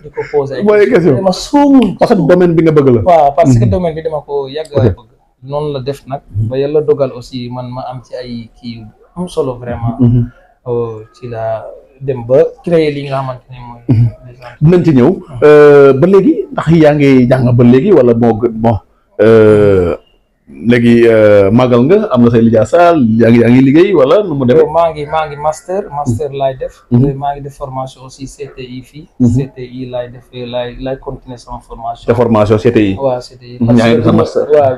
S3: di ko poser ay question dama suum
S2: parce que domaine bi nga bëgg la
S3: waaw parce que domaine bi dama ko yàgg bëgg noonu la def nag ba yàlla dogal aussi man ma am ci ay kii am solo vraiment ci la dem ba créer li nga xamante ne mooy
S2: dinañ ci ñëw ba léegi ndax yaa ngi jàng ba léegi wala bon léegi màggal nga am nga say lijaasa yaa ngi liggéey wala nu mu demee
S3: maa ngi master laay def maa ngi def formation aussi CTI fii CTI laay def laay continuer sama formation
S2: te formation CTI
S3: waaw CTI parce que waaw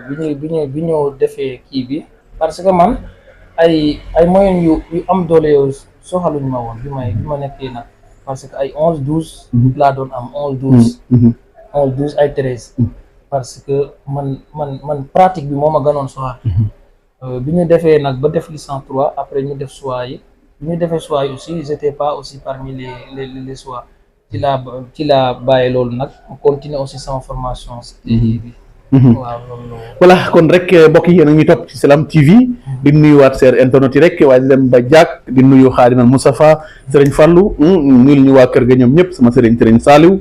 S3: bi ñu defee kii bi parce que man ay moyens yu am doole yow soxaluñ ma woon bi ma nekkee nag parce que ay 11 12 laa doon am 11 12 ay 13 parce que man pratique bi moo ma gënoon soxal bi ñu defee nag ba def licence 3 après ñu def choix yi bi ñu defee choix yi aussi j'étais pas aussi parmi les choix ci laa bàyyi loolu nag continuer aussi sama formation bi waaw loolu
S2: voilà kon rek mbokk yi yéen a ngi topp ci Salam TV di nuyuwaat seen internet yi rek waaye di dem ba jàkk di nuyu Xaadimal Moustapha Serigne Fallou nuyul ñu waa kër ga ñoom ñëpp sama Serigne Saliou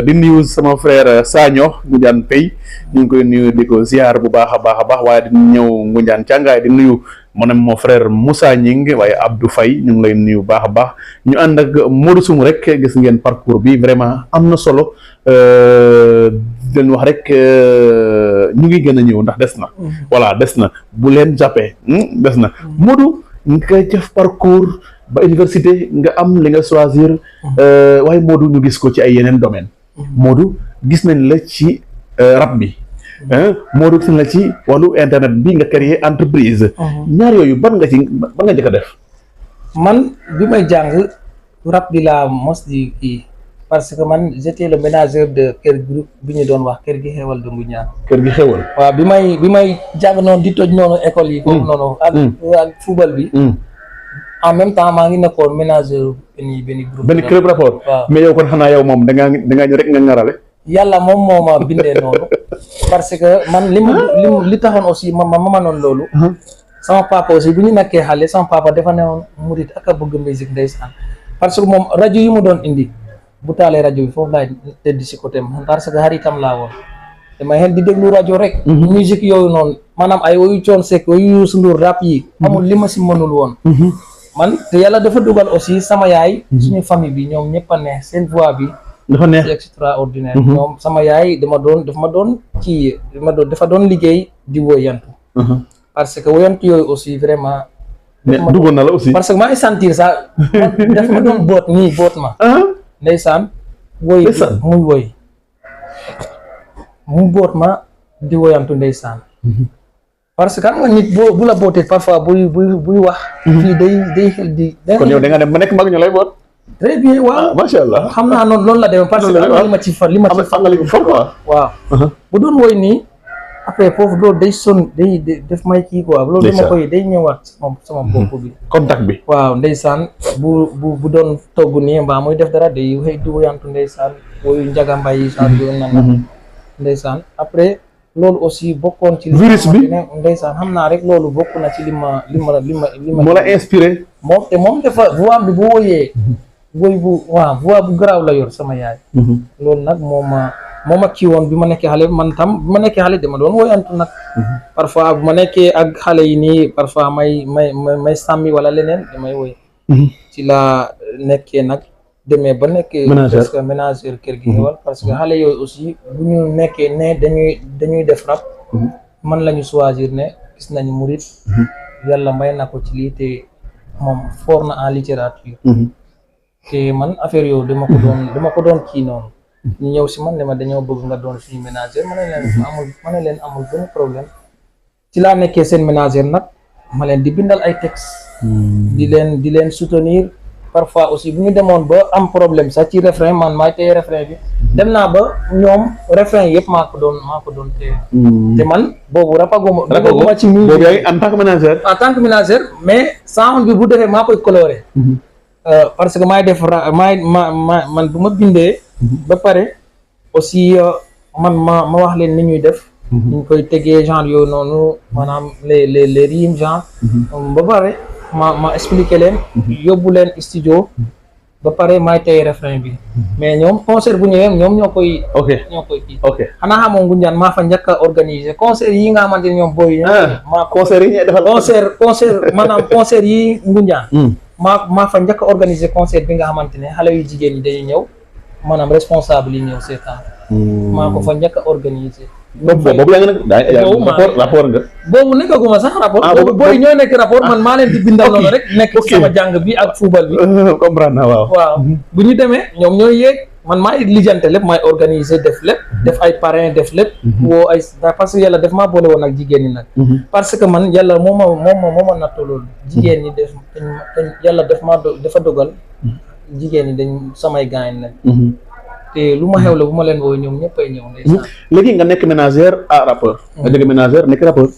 S2: di nuyu sama frère Sagno Ngunjaan Pay ñu ngi koy nuyu di ko ziar bu baax a baax waaye di ñëw Ngunjaan Càngaay di nuyu mon frère Moussa Ñing waaye Abdou Faye ñu ngi lay nuyu baax a baax ñu ànd ak Modou Soum rek gis ngeen parcours bi vraiment am na solo leen wax rek ñu ngi gën a ñëw ndax des na voilà des na bu leen jàppee des na Modou nga def parcours ba université nga am li nga choisir waaye Modou ñu gis ko ci ay yeneen domaine Modou gis nañ la ci rap bi Modou gis nañ la ci wàllu internet bi nga créer entreprise ñaar yooyu ban nga njëkk a def
S3: man bi may jàng rap bi laa mos di kii parce que man j'étais le ménageur de kër groupe bi ñu doon wax kër gi xewal de Ngoundiane.
S2: kër gi xewal.
S3: waaw bi may jàng noonu di toj noonu école yi. foofu noonu ak football bi. en même temps maa ngi nekkoon ménageur benn groupe.
S2: benn club rapport.
S3: waaw
S2: mais yow kon xanaa yow moom da ngaa ñëw rek nga ngarale.
S3: yàlla moom moo ma bindee noonu. parce que man li taxoon aussi ma mënoon loolu. sama papa aussi bu ñu nekkee xale sama papa dafa newoon murit ak a bëgg musique ndeysaan parce que moom rajo yi mu doon indi. bu taalee rajo bi foofu laay tëdd si côté am parce que xaritam laa woon damay xel di déglu rajo rek. musique yooyu noonu maanaam ay woyu Thione Seck woyu Youssou Ndour rap yi. amul li ma si mënul woon. man te yàlla dafa dugal aussi sama yaay. suñu famille bi ñoom ñëpp a neex seen voix bi.
S2: dafa neex
S3: c'est extraordinaire. ñoom sama yaay dafa doon liggéey di woyantu. parce que woyantu yooyu aussi vraiment.
S2: mais duggoon na la aussi.
S3: parce que maa ngi sentir ça dafa ma doon boot ma. ndeysaan woy muy woy mu boot ma di woyantu ndeysaan parce que xam nga nit bu la bootee parfois buy wax fii day xel di
S2: kon yow da nga dem ba nekk mag ñu lay boot
S3: très bien waaw
S2: macha allah
S3: xam naa noonu la demee parce que am na li ma ci fa waaw bu doon woy nii après foofu loolu day def may kii quoi loolu dama koy day ñëwaat sama bopp bi
S2: contact bi
S3: waaw ndeysaan bu doon togg nii mbaa muy def dara day xëy di woyantu ndeysaan woyu Njaga Mbay yi saa yoon na ndeysaan après loolu aussi bokkoon ci
S2: virus bi
S3: ndeysaan xam naa rek loolu bokk na ci li ma
S2: moo la inspiré
S3: moom dafa voix bi bu woyee woy bu waaw voix bu garaaw la yor sama yaay. loolu nag moo ma kii woon bi ma nekkee xale man tam bi ma nekkee xale dama doon woyantu nag. parfois bu ma nekkee ak xale yi nii parfois may sàmmi wala leneen damay woy. ci la nekkee nag demee ba nekkee. presque ménageur kër gi ñëwal parce que xale yooyu aussi bu ñu nekkee ne dañuy def rap. man la ñu choisir ne gis nañu murit. yàlla may na ko ci lii te moom fort na en littérature. te man affaire yooyu dama ko doon kii noonu. ñu ñëw si man ne ma dañoo bëgg nga doon suñu ménagère ma ne leen amul benn problème. ci laa nekkee seen ménagère nag ma leen di bindal ay texte di leen soutenir parfois aussi bu ñu demoon ba am problème sax ci refrain man maay téye refrain bi dem naa ba ñoom refrain yëpp maa ko doon téye. te man boobu rapaguma ci musique boobu
S2: en tant que ménagère.
S3: mais sound bi bu defee maa koy coloré. parce que maay def man bu ma bindee. ba pare aussi man ma wax leen ni ñuy def. ñu koy tegee genre yooyu noonu maanaam les rimes genre. ba pare ma expliquer leen. yóbbu leen studio. ba pare maay tey refrain bi. mais ñoom concert bu ñëwee ñoom ñoo koy. kii. xanaa xamoo Ngunjaan maa fa njëkk a organiser concert yi nga xamante ne ñoom booy.
S2: concert yi ñuy defal
S3: concert maanaam concert yi Ngunjaan. maa fa njëkk a organiser concert bi nga xamante ne xale yu jigéen ñi dañuy ñëw. maanaam responsable yi ñëw seetaan. maa ko fa njëkk a organiser.
S2: boobu yaa ngi nag rapport nga.
S3: boobu nekkaguma sax rapport. booy ñoo nekk rapport man maa leen di bindal noonu rek. nekk sama jàng bi ak football bi.
S2: comprendre naa waaw.
S3: bu ñu demee ñoom ñooy yéeg man maay lijjante lépp maay organiser def lépp. def ay parrain def lépp. woo ay parce que yàlla def maa boole woon ak jigéen ñi nag. parce que man yàlla moo ma nattoo loolu. jigéen ñi yàlla dafa dogal. jigéen ñi dañ samay gaañ la. te lu ma xew la bu ma leen woo ñoom ñëppay ñëw.
S2: léegi nga nekk ménagère à rappeur. nga jóge ménagère nekk rappeur.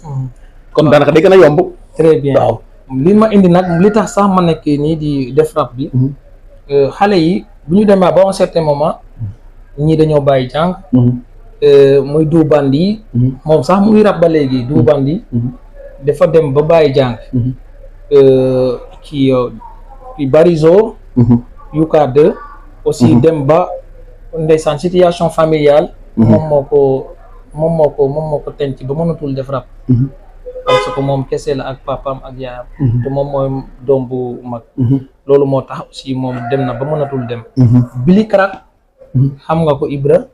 S2: kon daanaka day gën a yomb.
S3: très bien waaw li ma indi nag li tax sax ma nekk nii di def rap bi. xale yi bu ñu demee ba un certain moment. ñii dañoo bàyyi jàng. muy du bandi. moom sax mu ngi rap ba léegi du bandi. dafa dem ba bàyyi jàng. kii Barizo. UK2 aussi dem ba ndeysaan situation familiale. moom moo ko tenc ba mënatul def rap. parce que moom kese la ak papaam ak yaayam. te moom mooy doom bu mag. loolu moo tax aussi moom dem na ba mënatul dem. Billy Crack xam nga ko Ibra.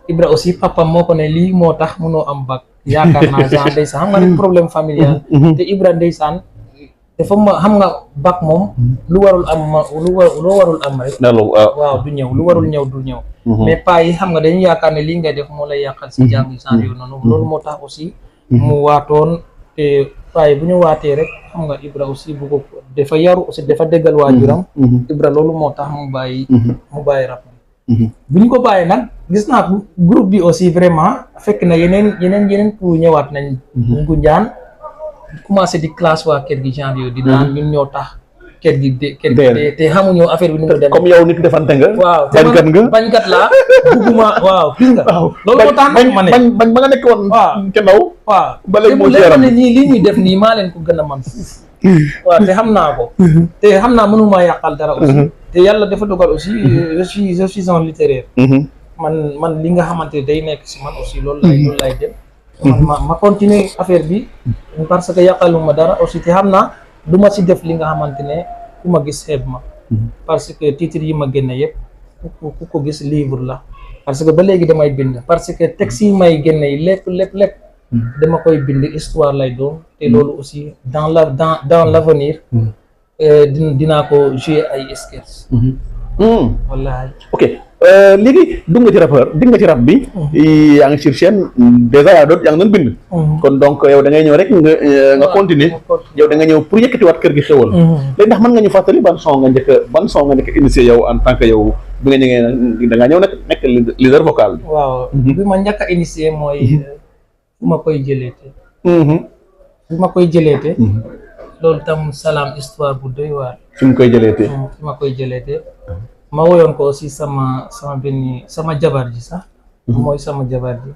S3: Ibra aussi papaam moo ko ne lii moo tax mënoo am bac. yaakaar naa genre ndeysaan xam nga ne problème familial. te Ibra ndeysaan dafa xam nga bac moom. lu warul am rek. waaw du ñëw lu warul ñëw du ñëw. mais pas yi xam nga dañuy yaakaar ne lii ngay def moo lay yàqal si jàng genre yooyu noonu. loolu moo tax aussi. mu waatoon te waaye bu ñu waatee rek xam nga Ibra aussi bu ko dafa yaru aussi dafa déggal waajuram. Ibra loolu moo tax mu bàyyi rap bi. bu ñu ko bàyyee nag gis naa groupe bi aussi vraiment fekk na yeneen pour ñëwaat nañ. Ngunjaan commencé di classe waa kër gi genre yooyu di naan ñun ñoo tax kër gi te xamuñu affaire bi ni mu demee.
S2: comme yow nit defante nga.
S3: waaw bañkat laa bugguma waaw gis nga. loolu moo tax nag ma ne
S2: bañ ba nga nekk woon. ca ndaw.
S3: waaw
S2: ba léegi moo ci yaram
S3: ne ñii lii ñuy def nii maa leen ko gën a man waaw te xam naa ko. te xam naa mënuma yàqal dara aussi. te yàlla dafa dogal aussi je suis un littéraire. man li nga xamante day nekk si man aussi loolu lay dem. ma continuer affaire bi parce que yàqaluma dara aussi te xam naa du ma si def li nga xamante ne ku ma gis xeeb ma. parce que titre yi ma génne yëpp ku ko gis livre la. parce que ba léegi damay bind parce que texte yi may génne yi lépp dama koy bind histoire lay doon te loolu aussi dans l'avenir dinaa ko jouer ay sketch. wallaahi. ok léegi dugg nga ci rappeur dugg nga ci rap bi. yaa ngi sur chaîne déjà yaa ngi doon bind. kon donc yow da ngay ñëw rek nga continuer. yow da nga ñëw pour yëkkatiwaat kër gi xewal. léegi ndax mën nga ñu fàttali ban son nga njëkk initié yow en tant que yow bi nga ñëwee da ngaa ñëw nekk leader vocal bi. waaw bi ma njëkk a initié mooy fu ma koy jëleete. bi ma koy jëleete. loolu tam salaam histoire bu doy waar. fi ma koy jëleete. ma woyoon ko aussi sama jabar ji sax. mooy sama jabar ji.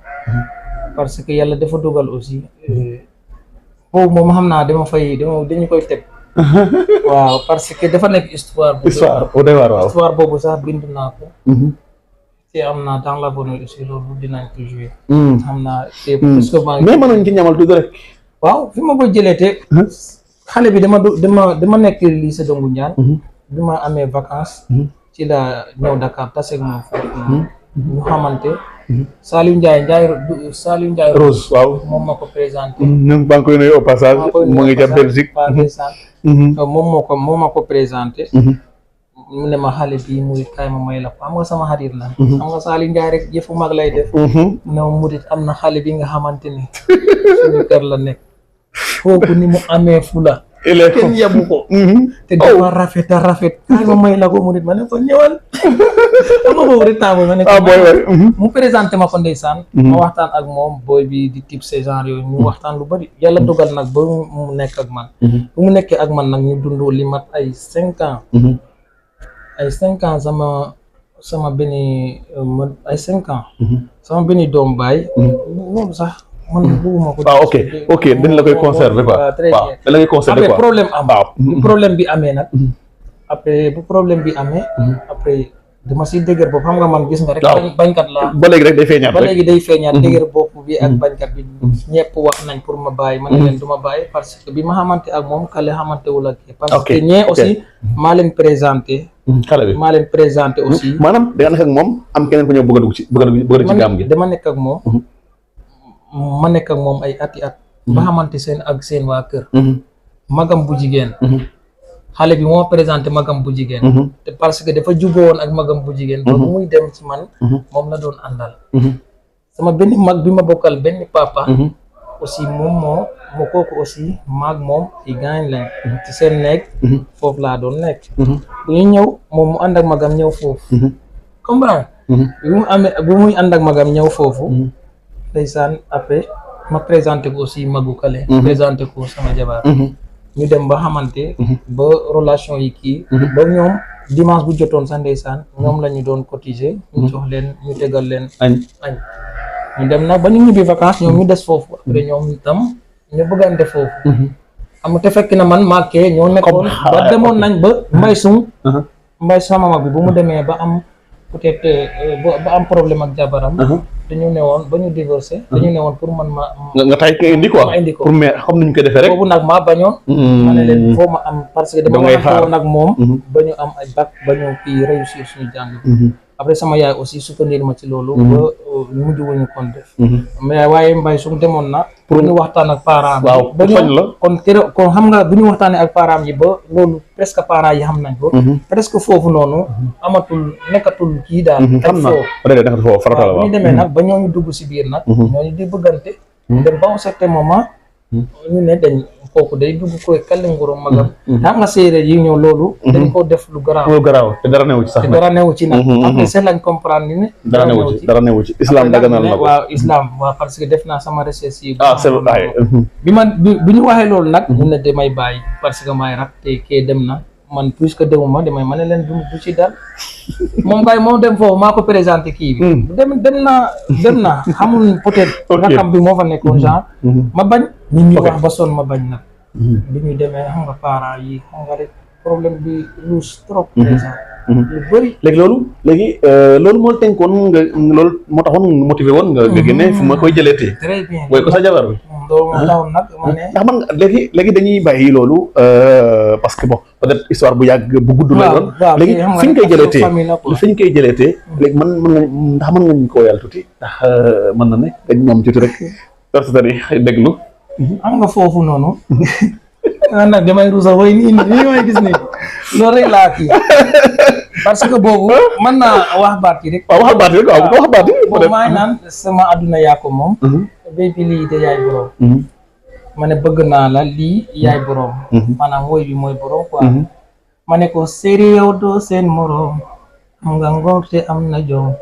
S3: parce que yàlla dafa dogal aussi. boobu moom xam naa dañu koy teg waaw parce que dafa nekk histoire
S2: au départ waaw.
S3: histoire boobu sax bind naa ko te am naa dans l'avenir aussi loolu dinañ ko jouer xam naa te parce que
S2: mais mënoon ci ñamal tuuti rek.
S3: waaw fi ma ko jëlee te xale bi dama nekk lycée de Ngoundiane bi ma amee vacances ci la ñëw Dakar taseeg moom foofu ñu xamante Saliou Ndiaye
S2: Rose waaw
S3: moom ma ko présenté
S2: ñu ngi koy nuyu au passage mu ngi ca Belgique
S3: moom ma ko présenté mu ne ma xale bii murit kaay ma may la ko xam nga sama xarit la xam nga Saliou Ndiaye rek yëfu mag lay def ne ma murit am na xale bi nga xamante ni suñu kër la nekk kooku ni mu amee fula kenn yabu ko te dafa rafet kaay ma may la ko murit ma ne ko ñëwal ama boobu rek temps ma ne ko mu présenté ma ko ndeysaan ma waxtaan ak moom booy bi di type ce genre yooyu ñu waxtaan lu bari yàlla dogal nag ba mu nekk ak man bu mu nekkee ak man nag ñu dundoo li mat ay 5 ans sama benn ay 5 ans sama benn doom baay loolu sax man bëgguma ko
S2: ok dañ la koy conserver quoi waaw dañ la koy conserver quoi
S3: problème am problème bi amee nag après bu problème bi amee après dama si dëgër bopp xam nga man gis nga rek bañkat la
S2: ba léegi rek day feeñaat
S3: dëgër bopp bi ak bañkat bi ñëpp wax nañ pour ma bàyyi ma ne leen du ma bàyyi parce que bi ma xamante ak moom kale xamante wul ak parce que ñee aussi maa leen présenté aussi
S2: maanaam da nga nekk ak moom am keneen ku ñëw bëgg a dugg ci gaam gi
S3: dama nekk ak moom ma nekk ak moom ay ati at ba xamante seen waa kër magam bu jigéen xale bi moo présenté magam bu jigéen te parce que dafa jubóo woon ak magam bu jigéen ba muy dem ci man moom la doon àndal sama benn mag bi ma bokkal benn papa aussi moom moo kooku aussi maag moom ci gaañ lañ ci seen nekk foofu laa doon nekk bu ñu ñëw moom mu ànd ak magam ñëw foofu comprendre bu muy ànd ak magam ñëw foofu ndeysaan après ma présenté ko aussi magu kale présenté ko sama jabar ñu dem ba xamante ba relation yi kii ba ñoom dimanche bu jotoon sax ndeysaan ñoom la ñu doon cotiser ñu jox leen ñu tegal leen añ ñu dem nag ba ñu ñibbi vacances ñoom ñu des foofu après ñoom itam ñu bëggante foofu am te fekk na man maakee ñoo nekkoon ba demoon nañ ba mbay sama mag bi bu mu demee ba am peut-être ba am problème ak jabaram dañu ne woon ba ñu divorcé dañu ne woon pour man
S2: nga tay ko indi quoi pour mais xam nañu ko defee rek
S3: boobu nag maa bañoon ma ne leen foo ma am parce que dama waxante woon ak moom ba ñu am ay bac ba ñu kii réussir suñu jàng après sama yaay aussi soutenir ma ci loolu ba mujj wuñu kon def mais waaye mbay su demoon na pour ñu waxtaan ak parents
S2: waaw
S3: ba ñu kon xam nga bu ñu waxtaanee ak parents yi ba loolu presque parents yi xam nañ ko presque foofu noonu nekkatul kii daal
S2: xam na foofu farata la
S3: bu ñu demee nag ba ñooñu dugg si biir nag ñooñu di bëggante dem ba un certain moment ñu ne dañ kooku day dugg koy kale ngoro magam xam nga séeréer yi ñëw loolu dañ ko def lu garaaw
S2: te dara newu ci sax
S3: dara newu ci nag après c'est lañ comprendre ni ne
S2: dara newu ci islam daganal na ko
S3: waaw islam waaw parce que def naa sama recherche yi
S2: c'est vrai
S3: bi ñu waxee loolu nag ñu ne damay bàyyi parce que may rak te kee dem na man puisque demuma damay ma ne leen du ci dal moom kay moom dem foofu maa ko présenté kii bi dem na xamul peut-être rakam bi moo fa nekkoon genre ma bañ nit ñi wax ba sonn ma bañ nag bi ñu demee xam nga parents yi xam nga rek problème bi luus trop présent lu bëri
S2: loolu moo tënkoon nga loolu moo taxoon nga motivé woon nga génne fu ma koy jëleetee
S3: très bien
S2: booy ko sa jabar bi
S3: loolu moo taxoon nag ma ne
S2: ndax man léegi dañuy bàyyi loolu parce que bon peut-être histoire bu yàgg bu gudd la doon léegi fi ñu koy jëleetee léegi man nga ñu koo yàlla tuuti ndax mën na ne nga ñoom tuuti rek personnes yi déglu
S3: am nga foofu noonu nag damay rusa way nii may gis nii loolu rek laa kii parce que boobu mën naa wax baat yi rek
S2: waxal baat yi
S3: boobu maa ngi naan sama adduna yaa ko moom béy bi lii de yaay borom ma ne bëgg naa la lii yaay borom maanaam woy bi mooy borom quoi ma ne ko séri yow doo seen morom am nga ngor te am na jom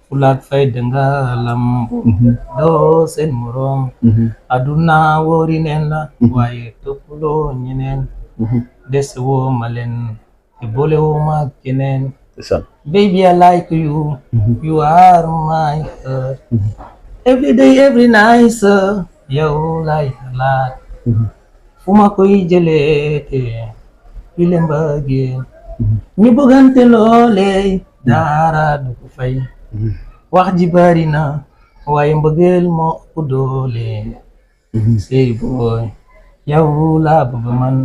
S3: fulaak fayda nga lam doo seen morom adduna wóori neen la waaye toppuloo ñeneen des woo ma leen te boole woo ma keneen baby I like you you are my heart every day every night yow lay xalaat fu ma koy jëlee te fi le mbëggeel ñu bëggante loole dara du ko fay wax ji bari na waaye mbëggeel moo ëpp doole sey booy yow laa bëgg man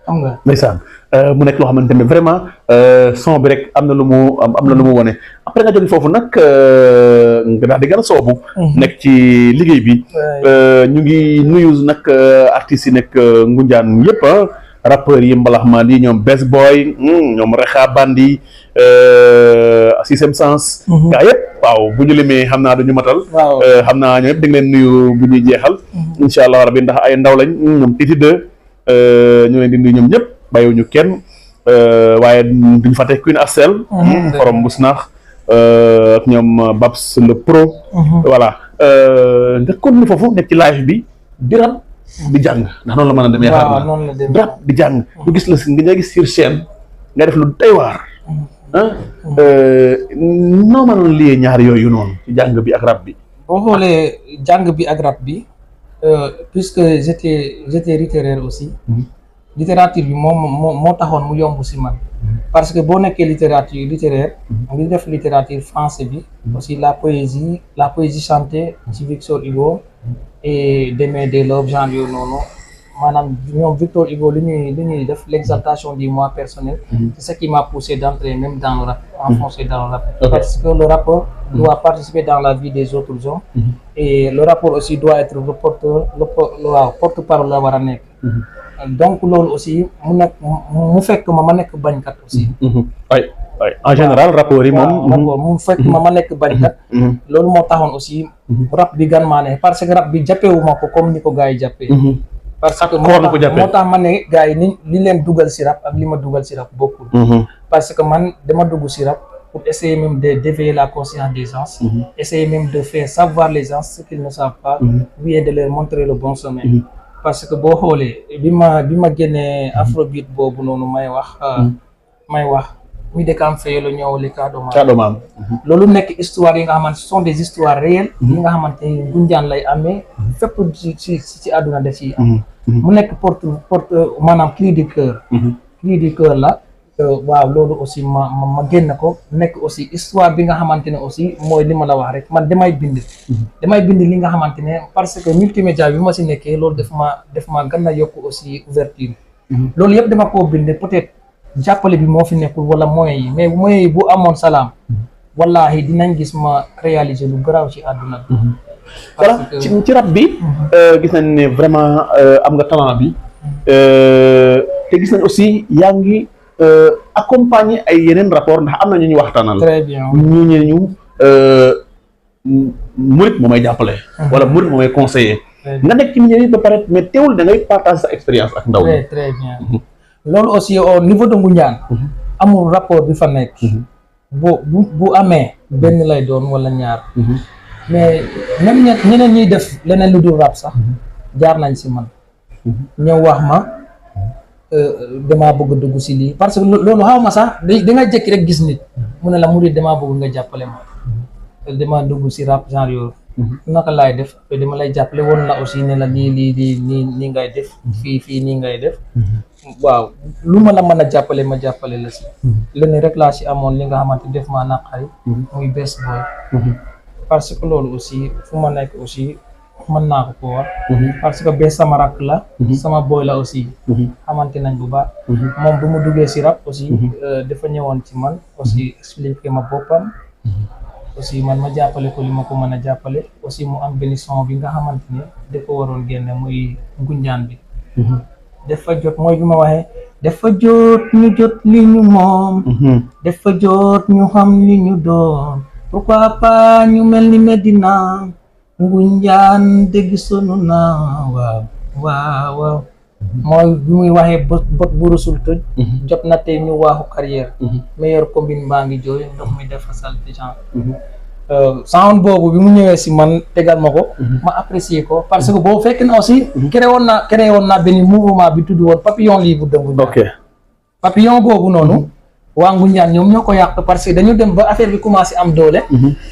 S3: xam nga
S2: ndeysaan mu nekk loo xamante ne vraiment son bi rek am na lu mu wone après nga jóge foofu nag nga daal di gën a soobu nekk ci liggéey bi ñu ngi nuyu nag artistes yi nekk Ngoundiane yëpp rappeurs yi mbalaxmaan yi ñoom Best Boy ñoom Rexa Bandi Sixième Sens gaa yëpp waaw bu ñu limee xam naa duñu matal xam naa ñoom yëpp di nga leen nuyu bu ñuy jeexal incha allah rabbi ndax ay ndaw lañ ñoom Titi 2 ñu leen di nuyu ñoom ñëpp bàyyiwuñu kenn waaye duñu fàtte Queen Astel xorom bu snaax ak ñoom Babs le pro voilà nga continuer foofu nekk ci live bi di rap di jàng ndax noonu la mën a demee yaakaar naa di rap di jàng ñu gis la nga gis sur scène nga def lu doy waar noo mënoon liyee ñaar yooyu noonu ci jàng bi ak rap bi
S3: boo xoolee jàng bi ak rap bi puisque j'étais littéraire aussi littérature bi moo taxoon mu yomb si man parce que boo nekkee littéraire ngi def littérature français bi aussi la poésie chantée ci Victor Hugo et Démé Delobes genre yooyu noonu maanaam ñoom Victor Hugo lu ñuy def l'exaltation du moi personnel c'est ce qui m'a poussé d'entrer même dans le rap enfoncé dans le rap parce que le rappeur doit participer dans la vie des autres hommes et le rappeur aussi doit être le porte-parole la war a nekk donc loolu aussi mu fekk ma nekk bañkat aussi
S2: en général rapport yi moom
S3: mu fekk ma nekk bañkat loolu moo taxoon aussi rap bi gan maa ne parce que rap bi jàppewu ma ko comme ni ko gars yi jàppee parce que moo tax ma ne gars yi li leen dugal si rap ak li ma dugal si rap bokkul parce que man dama dugg si rap pour essayer même d'éveiller la conscience des gens essayer même de faire savoir les gens ce qu'ils ne savent pas et de leur montrer le bon chemin parce que boo xoolee bi ma génnee afrobeat boobu noonu may wax mi de kam feye la ñëw li Cadomaam loolu nekk histoire yi nga xamante ce sont des histoires réelles yi nga xamante ni Ngoundiane lay amee fépp ci àdduna def ci am mu nekk porte maanaam cri du cœur la waaw loolu aussi ma génn ko nekk aussi histoire bi nga xamante ne aussi mooy li ma la wax rek man damay bind li nga xamante ne parce que multimédia bi ma si nekkee loolu def ma gën a yokk aussi ouverture loolu yëpp dama koo bind peut-être jàppale bi moo fi nekkul wala moyens yi mais moyens yi bu amoon salaam wallahi dinañ gis ma réaliser lu garaaw ci àdduna bi
S2: voilà ci rap bi gis nañ ne vraiment am nga talent bi te gis nañ aussi yaa ngi accompagner ay yeneen rapport ndax am na ñu waxtaanal
S3: très bien
S2: ñu murit moo may jàppale wala murit moo may conseiller nga nekk ci milieu yi ba pare mais teewul da ngay partager sa expérience ak ndaw ñi
S3: très bien loolu aussi au niveau de Ngoundiane amul rapport bi fa nekk bu amee benn lay doon wala ñaar mais même ñeneen ñuy def leneen lu dul rap sax jaar nañ si man ñëw wax ma damaa bëgg a dugg si lii parce que loolu xaw ma sax da nga jëkki rek gis nit mu ne la murid damaa bëgg nga jàppale ma dama dugg si rap genre yooyu naka laay def dama lay jàppale woon la aussi ne la nii ngay def fii nii ngay def waaw lu ma la mën a jàppale ma jàppale la si leneen rek laa si amoon li nga xamante def maa naqari muy Best Boy parce que loolu aussi fu ma nekk aussi mën naa ko wax parce que Best sama rakk la sama boy la aussi xamante nañ bu baax moom bu mu duggee si rap aussi dafa ñëwoon ci man aussi expliquer ma boppam aussi man ma jàppale ko li ma ko mën a jàppale aussi mu am benn son bi nga xamante ne da ko waroon génne muy Ngoundiane bi dafa jot mooy bi ma waxee dafa jot ñu jot li ñu moom dafa jot ñu xam li ñu doon pourquoi pas ñu mel ni Medina Ngoundiane dégg sonu na waaw mooy bi muy waxee bot bu rusul tëj jot na tey ñu waaxu carrière meilleur combine baa ngi jooy ndox mi dafa salte genre sound boobu bi mu ñëwee si man tegal ma ko ma apprécier ko parce que boo fekk na aussi créé woon naa benn mouvement bi tudd woon papillon libre de Ngoundiane papillon boobu noonu waa Ngoundiane ñoom ñoo ko yàq parce que dañu dem ba affaire bi commencé am doole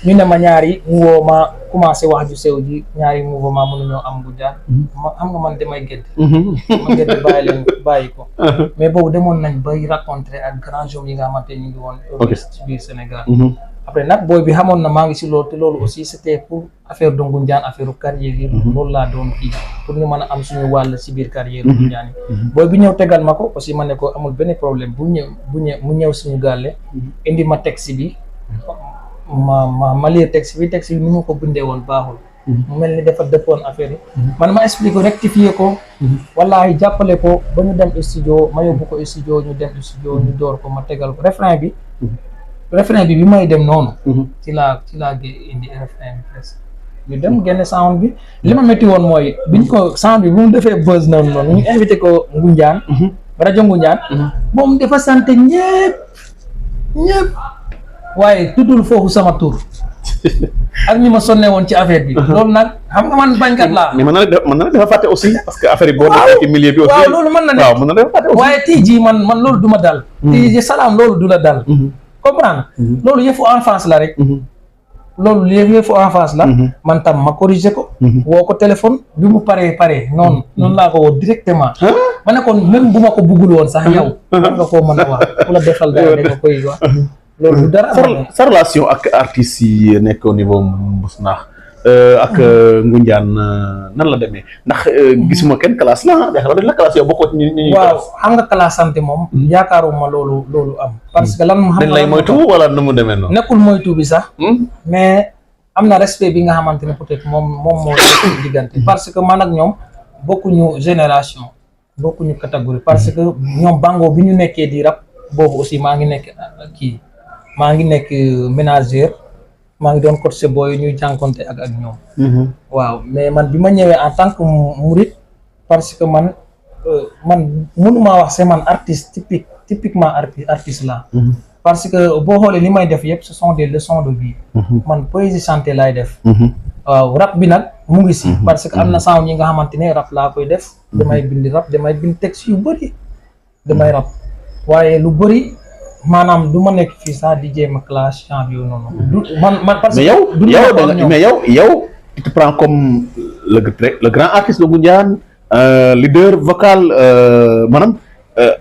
S3: ñu ne ma ñaari mu woo ma commencé wax ju sew ji ñaari mouvement mënuñoo am Ngunjaan ma xam nga man damay gedd ma gedd bàyyi ko mais boobu demoon nañ bay rencontré ak grand hommes yi nga xamante ñu ngi woon ci biir Sénégal après nag booy bi xamoon na maa ngi si loolu te loolu aussi c'était pour affaire de Ngunjaan affaire carrière yi loolu laa doon kii pour ñu mën a am suñu wàll si biir carrière Ngunjaan yi booy bi ñëw tegal ma ko aussi ma ne ko amul benn problème mu ñëw suñu gàlle indi ma texte bi ma lire texte bi ni ma ko bindee woon baaxul mu mel ni dafa dëppoon affaire yi man ma expliqué rectifier ko wallaahi jàppale ko ba ñu dem studio ma yóbbu ko studio ñu dem studio ñu door ko ma tegal ko refrain bi may dem noonu ci laa indi refrain bi presque ñu dem génne sound bi li ma métti woon mooy biñ ko sound bi bu mu defee buzz noonu ñu invité ko Ngunjaan rajo Ngunjaan moom dafa sant ñëpp waaye tuddul foofu sama tur ak ñi ma sonne woon ci affaire bi loolu nag xam nga man bañkat laa
S2: mais mën na dafa fàtte aussi parce que affaire yi boo nekkee ci milieu bi aussi
S3: waaw loolu mën na
S2: dafa fàtte aussi
S3: waaye tey jii man loolu du ma dal tey jii salaam loolu du la dal comprendre loolu yëfu enfance la rek loolu yëfu enfance la man tam ma corriger ko woo ko téléphone bi mu paree noonu laa ko woo directement ma ne kon même bu ma ko buggul woon sax yow nga koo mën a wax ku la defal dara da nga koy wax loolu dara
S2: sa relation ak artistes yi nekk au niveau Mbousnakh ak Ngunjaan nan la demee ndax gisuma kenn classe la dañ la classe yow bokkoo ci ñi
S3: waaw xam nga classe santé moom yaakaaruma loolu am parce que lan xam
S2: dañ lay moytu wala nu mu demee noonu
S3: nekkul moytu bi sax mais am na respect bi nga xamante ne peut-être moom moo nekk diggante parce que man ak ñoom bokkuñu génération bokkuñu catégorie parce que ñoom bango bi ñu nekkee di rap boobu aussi maa ngi nekk ménagère maa ngi doon coacher booy ñuy jànkonte ak ñoom waaw mais man bi ma ñëwee en tant que murid parce que man mënumaa wax c'est man artiste typiquement artiste là parce que boo xoolee li may def yëpp ce sont des leçons de vie man poésie chanté laay def waaw rap bi nag mu ngi si parce que am na sound yi nga xamante ne rap laa koy def damay bind rap damay bind texte yu bëri damay rap waaye lu bëri maanaam du ma nekk fii sax di jéem a clash champ yooyu noonu. man parce que
S2: mais yow tu te prends comme le grand artiste de Ngunjaan leader vocal maanaam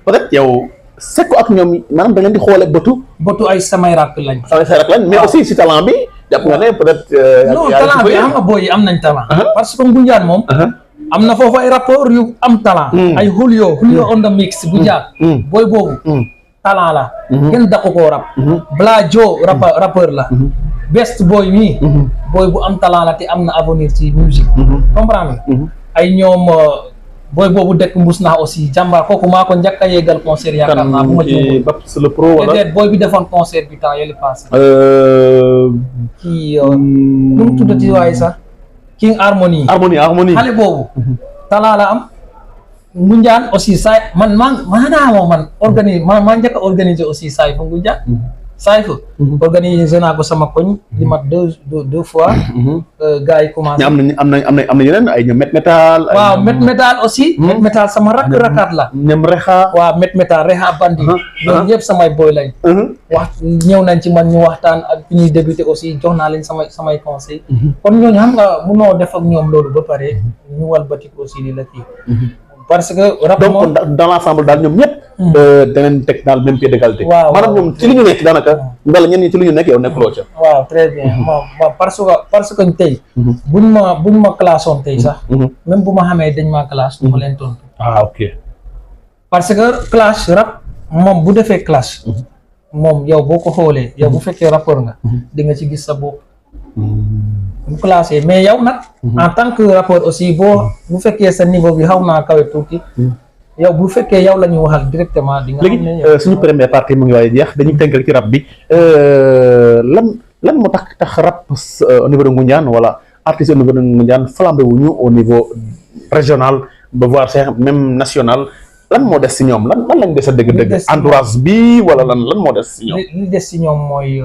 S2: peut-être yow sekk ak ñoom maanaam da ngeen di xoole bëtu ay
S3: samay rakk lañ.
S2: mais aussi si talent bi. jàpp nga ne peut-être.
S3: non talent bi xam nga booy yi am nañ talent. parce que Ngunjaan moom. am na foofu ay rapport yu am talent. ay Julio on the mix Ngunjaan. booy boobu. talent la kenn daqu koo rap Bla Jo rappeur la best boy mii booy bu am talent la te am na avenir ci musique comprendre ay ñoom booy boobu dëkk Mbousnakh aussi jàmbaar kooku maa ko njëkk a yeggal concert yaakaar naa bu ma ci
S2: Babs le pro wala
S3: peut-être booy bi defoon concert bi temps yële passé kii nu mu tuddati waaye sax King Harmony xale boobu talent la am Ngunjaan aussi saay man maa njëkk a organiser aussi saay fa Ngunjaan saay fa organiser naa ko sama koñ li mat deux fois gars yi commencé
S2: am na yeneen ay ñoom metal
S3: waaw metal aussi metal sama rakkaat la
S2: ñoom rexa
S3: waaw metal rexa bandi ñoom ñëpp samay boy lañ wax ñëw nañ ci man ñu waxtaan ak fi ñuy débuté aussi jox naa leen samay conseil kon ñooñu xam nga munoo def ak ñoom loolu ba pare ñu walbati ko aussi di la kii parce que
S2: donc dans l'ensemble daal ñoom ñëpp danañ teg daal même pied d'égalité maanaam ñoom ci li ñu nekk daanaka mbala ñenn ñi ci li ñu nekk yow nekkuloo ca
S3: waaw très bien parce que tey buñ ma classe woon tey sax même bu ma xamee dañ maa classe du ma leen tontu
S2: ok
S3: parce que classe rap moom bu defee classe moom yow boo ko xoolee yow bu fekkee rapport nga di nga ci gis sa bopp bu classé mais yow nag en tant que rapport aussi bu fekkee sa niveau bi xaw naa kawe tuuti yow bu fekkee yow la ñuy waxal directement di nga xam ne
S2: léegi suñu première partie mu ngi waaye jeex dañuy tënk rek ci rap bi lan moo tax rap au niveau de Ngunjaan wala artiste au niveau de Ngunjaan flambé wuñu au niveau régional ba voire même national lan moo des si ñoom lan lañ des a dëgg-dëgg entourage bi wala lan moo des si ñoom
S3: li des si ñoom mooy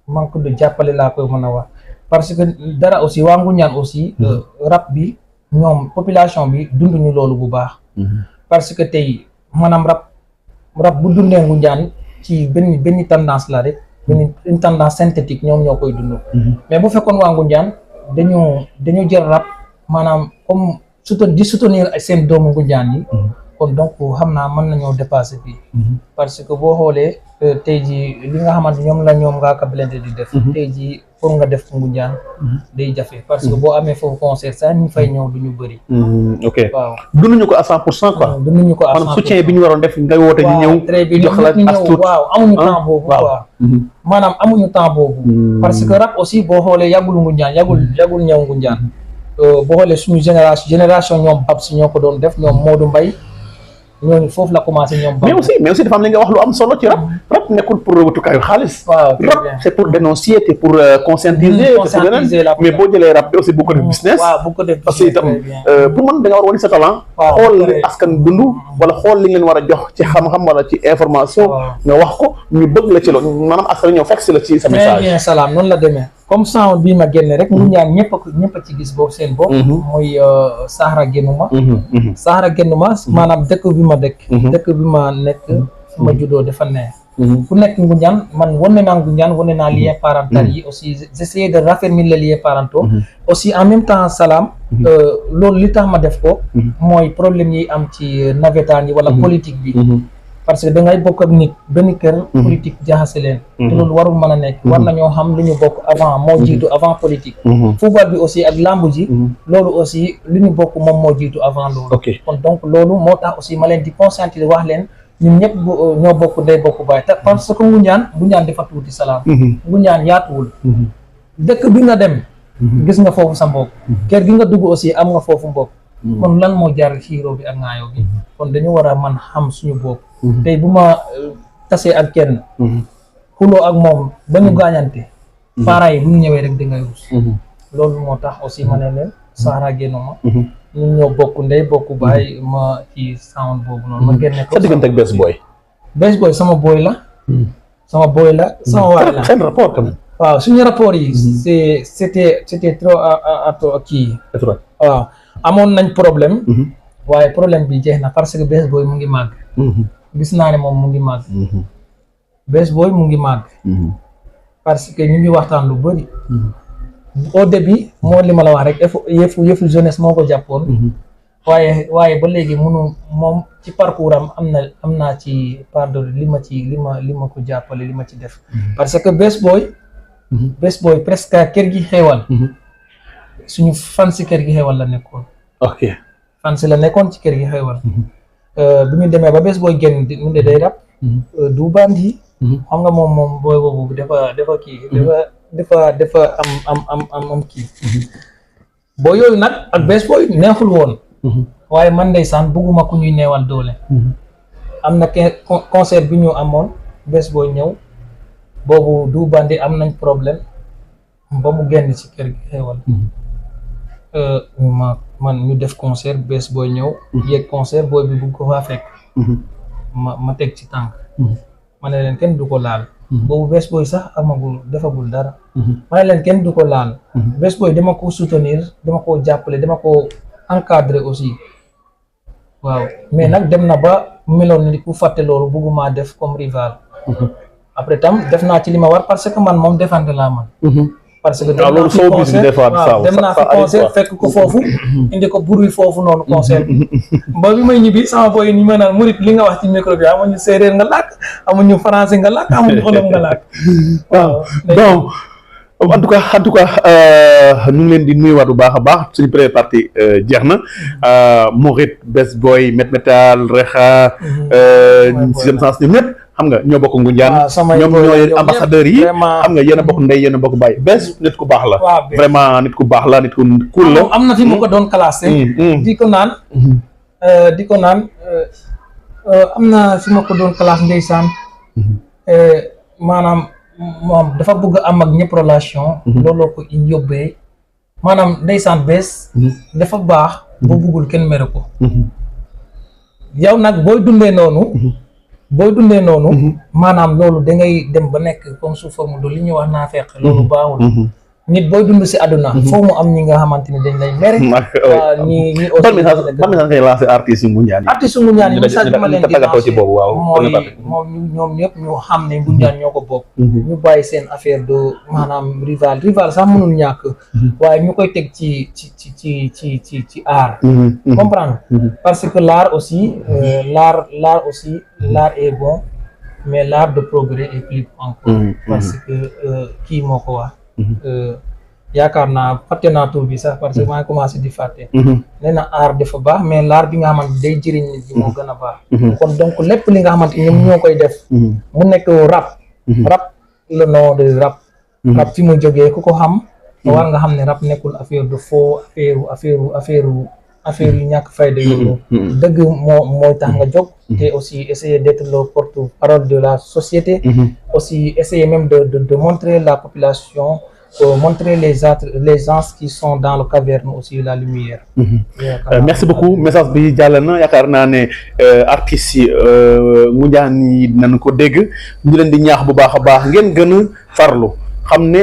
S3: manque de jàppale laa koy mën a wax parce que dara aussi waa Ngunjaan aussi rap bi ñoom population bi dunduñu loolu bu baax parce que tey maanaam rap bu dundee Ngunjaan ci benn tendance la rek une tendance synthétique ñoom ñoo koy dund mais bu fekkoon waa Ngoundiane dañu jël rap maanaam comme soutenir seen doomu Ngoundiane yi kon donc xam naa mën nañoo dépasser fii parce que boo xoolee tey jii li nga xamante ñoom Ngaaka Blindé di def tey jii pour nga def Ngoundiane day jafe parce que boo amee foofu concert sax ñu fay ñëw du ñu bëri
S2: ok
S3: waaw
S2: dunduñu ko à 100% quoi
S3: dunduñu ko à 100%
S2: maanaam soutien bi ñu waroon def nga woote ñu ñëw
S3: très bien
S2: jox la as tuut
S3: waaw amuñu temps boobu quoi maanaam amuñu temps boobu parce que rap aussi boo xoolee yàggul Ngoundiane yàggul ñëw Ngoundiane boo xoolee suñu génération ñoom Babs ñoo ko doon def ñoom Modou Mbaye ñooñu foofu la commencé ñoom. mais
S2: aussi dafa am li nga wax lu am solo ci rap nekkul pour wutukaayu xaalis.
S3: waaw
S2: rap c'est pour dénoncer te pour conscientiser. mais boo jëlee rap bi aussi bu ko def business.
S3: waaw bu ko def
S2: parce que itam pour man da nga war a wane sa talent. xool li askan dund wala xool li ngeen war a jox ci xam-xam wala ci information. nga wax ko ñu bëgg la ci loolu maanaam askan ñëw fekk si la ci sa message.
S3: très bien salaam noonu la demee. comme sound bii ma génne rek Ngoundiane ñëpp a ci gis boobu seen bopp muy Sahara Génuma Sahara Génuma maanaam dëkk bi ma dëkk bi ma nekk fi ma juddoo dafa neex ku nekk Ngoundiane man wane naa Ngoundiane wane naa lien parental yi aussi j'essaie de raffermir les liens parentaux aussi en même temps salaam loolu li tax ma def ko mooy problème yi am ci navétane yi wala politique bi parce que da ngay bokk ak nit benn kër politique jaxase leen te loolu warul mën a nekk war nañoo xam li ñu bokk avant moo jiitu avant politique football bi aussi ak lamb ji loolu aussi li ñu bokk moom moo jiitu avant loolu kon donc loolu moo tax aussi ma leen di conscientiser wax leen ñun ñëpp ñoo bokk ndey bokk baay te parce que Ngoundiane dafa tuuti salaam Ngoundiane yaatuwul dëkk bi nga dem gis nga foofu sa mbokk kër gi nga dugg aussi am nga foofu mbokk kon lan moo jar xiiroo bi ak ŋaayoo bi kon dañu war a man xam suñu bopp tey bu ma tasee ak kenn xuloo ak moom ba ñu gaañante parents yi bu ñu ñëwee rek da ngay rus loolu moo tax aussi ma ne leen Sahara Génuma ñun ñoo bokk ndey bokk baay ma ci sound boobu noonu ma génne ko
S2: sa diggante ak Best Boy
S3: sama boy la sama waay la
S2: seen rapport quand même
S3: waaw suñu rapport yi c'était trop kii waaw amoon nañ problème waaye problème bi jeex na parce que Best Boy mu ngi màgg gis naa ne moom mu ngi màgg Best Boy mu ngi màgg parce que ñu ngi waxtaan lu bëri au début moo li ma la wax rek yëfu jeunesse moo ko jàppoon waaye ba léegi munu moom ci parcours am naa ci part de li ma ko jàppale li ma ci def parce que Best Boy presque kër gi xewal suñu fan si kër gi xewal la nekkoon fan si la nekkoon ci kër gi xewal bu ñu demee ba Best Boy génn mu ne day rap du bandi xam nga moom booy boobu dafa kii dafa am kii boo yooyu nag ak Best Boy neexul woon waaye man ndeysaan bëgguma ku ñuy neewal doole am na concert bi ñu amoon Best Boy ñëw boobu du bandi am nañ problème ba mu génn ci kër gi xewal man ñu def concert Best Boy ñëw yéeg concert booy bi bugg ko faa fekk ma teg ci tànk ma ne leen kenn du ko laal boobu Best Boy sax defagul dara ma ne leen kenn du ko laal Best Boy dama ko soutenir dama ko jàppale dama ko encadrer aussi waaw mais nag dem na ba meloon ni ku fàtte loolu bugguma def comme rival après tam def naa ci li ma war parce que man moom defante laa man parce que dem naa fi concert fekk ko foofu indi ko bruit foofu noonu concert ba bi may ñibbi sama boy ni ma naan murit li nga wax ci micro bi amuñu séeréer nga làkk amuñu français nga làkk amuñu olof nga làkk
S2: waaw donc en tout cas ñu ngi leen di nuyuwaat bu baax a baax suñu première partie jeex na Mouride Best Boy Met Metal Rexa sixième sens ñoom ñëpp xam nga ñoo bokk Ngoundiane ñoom ñooy ambassadeurs yi xam nga yéen a bokk ndey yéen a bokk baay Best nit ku baax la vraiment nit ku baax la nit ku cool la
S3: am na fi mu ko doon classé di ko naan am na fi ma ko doon classé ndeysaan maanaam moom dafa bëgg am ak ñëpp relation looloo ko yóbbee maanaam ndeysaan Best dafa baax boo bëggul kenn mere ko yow nag booy dundee noonu maanaam loolu da ngay dem ba nekk comme sous forme de li ñuy wax naa fekk loolu baaxul nit booy dund si àdduna foo mu am ñi nga xamante ni dañ lay mere ñi aussi
S2: ban message ngay lancé artistes yu Ngoundiane yi
S3: artiste Ngoundiane yi message bi ma leen di
S2: tàggatoo ci boobu waaw
S3: mooy ñoom ñëpp ñu xam ne Ngoundiane ñoo ko bokk ñu bàyyi seen affaire de maanaam rival sax mënul ñàkk waaye ñu koy teg ci art comprendre parce que l'art aussi l'art est bon mais l'art de progrès est plus encore parce que kii moo ko wax yaakaar naa fàtte naa tur bi sax parce que maa ngi commencé di fàtte nee na art dafa baax mais l'art bi nga xamante day jëriñ nit ñi moo gën a baax kon donc lépp li nga xamante ñoom ñoo koy def mu nekk rap le nom de rap fi mu jógee ku ko xam war nga xam ne rap nekkul affaire de faux affaire yu ñàkk fayda yooyu dëgg mooy tax nga jóg te aussi essayer d'être le porte-parole de la société aussi essayer même de montrer la population montrer les gens qui sont dans le caverne aussi la lumière
S2: merci beaucoup message bi jàll na yaakaar naa ne artistes yi Ngoundiane yi dinañ ko dégg ñu leen di ñaax bu baax a baax ngeen gën a farlu xam ne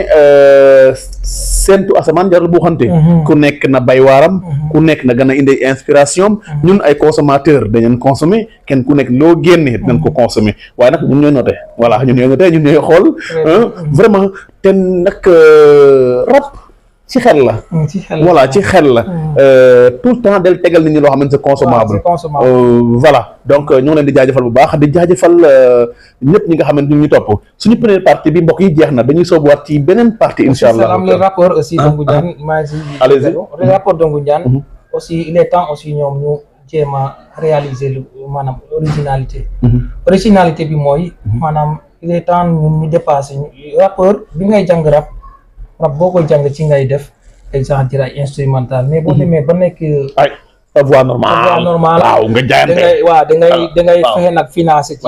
S2: seentu asamaan jarul bu xante ku nekk na bay waaram ku nekk na gën a indi inspiration ñun ay consommateur dañu consommer kenn ku nekk loo génne dinañ ko consommer waaye nag ñun ñooy noté voilà ñun ñooy xool vraiment te nag rap ci xel la voilà ci xel la tout le temps del tegal nit ñi loo xamante c'est consommable voilà donc ñoo leen di jaajëfal bu baax di jaajëfal ñëpp ñi nga xamante ñu ngi topp suñu première partie bi mbokk yi jeex na dañuy soobuwaat ci beneen partie incha allah
S3: am le rapport aussi de Ngoundiane le rapport de Ngoundiane aussi il est temps aussi ñoom ñu jéem a réaliser lu maanaam originalité bi mooy maanaam il est temps ñun ñu dépasser rapport bi ngay jàng rap boo koy jàng ci ngay def exemple jël ay instrumental mais boo demee ba nekk
S2: ay ta voix normale waaw nga jaayante
S3: da ngay fexe nag financé ci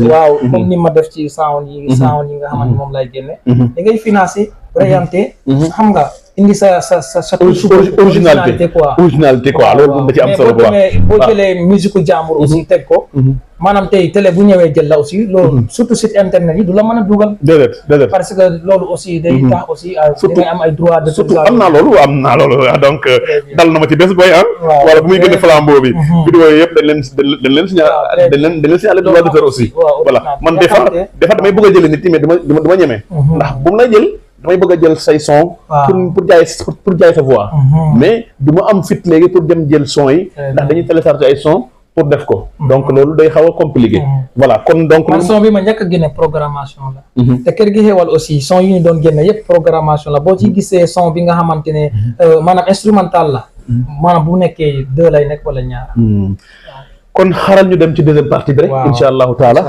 S3: waaw comme ni ma def ci sound yi nga xamante moom lay génne da ngay financé orienté xam nga indi sa originalité quoi loolu moom da ci am solo quoi boo jëlee musique jàmbur aussi teg ko maanaam tey télé bu ñëwee jël la aussi loolu surtout site internet yi du la mën a dugal déedéet parce que loolu aussi day tax aussi da ngay am ay droit de
S2: surtout am naa loolu donc dal na ma ci bés boy wala bu muy gën a flambeau bi vidéo yi yëpp dañ leen signalé droit d'auteur aussi voilà man des fois damay bëgg a jëlee nit mais dama ñemee ndax bu mu lay jël damay bëgg a jël say son pour jaay sa voix mais du ma am fit léegi pour dem jël son yi ndax dañuy télécharger ay son pour def ko donc loolu day xaw a compliqué voilà kon donc
S3: man son bi ma njëkk a génne programmation la te Kër gi xewal aussi son yi ñu doon génne yëpp programmation la boo ci gisee son bi nga xamante ne maanaam instrumental la maanaam bu nekkee 2 lay nekk wala ñaar
S2: kon xaral ñu dem ci deuxième partie bi rek incha allahu taala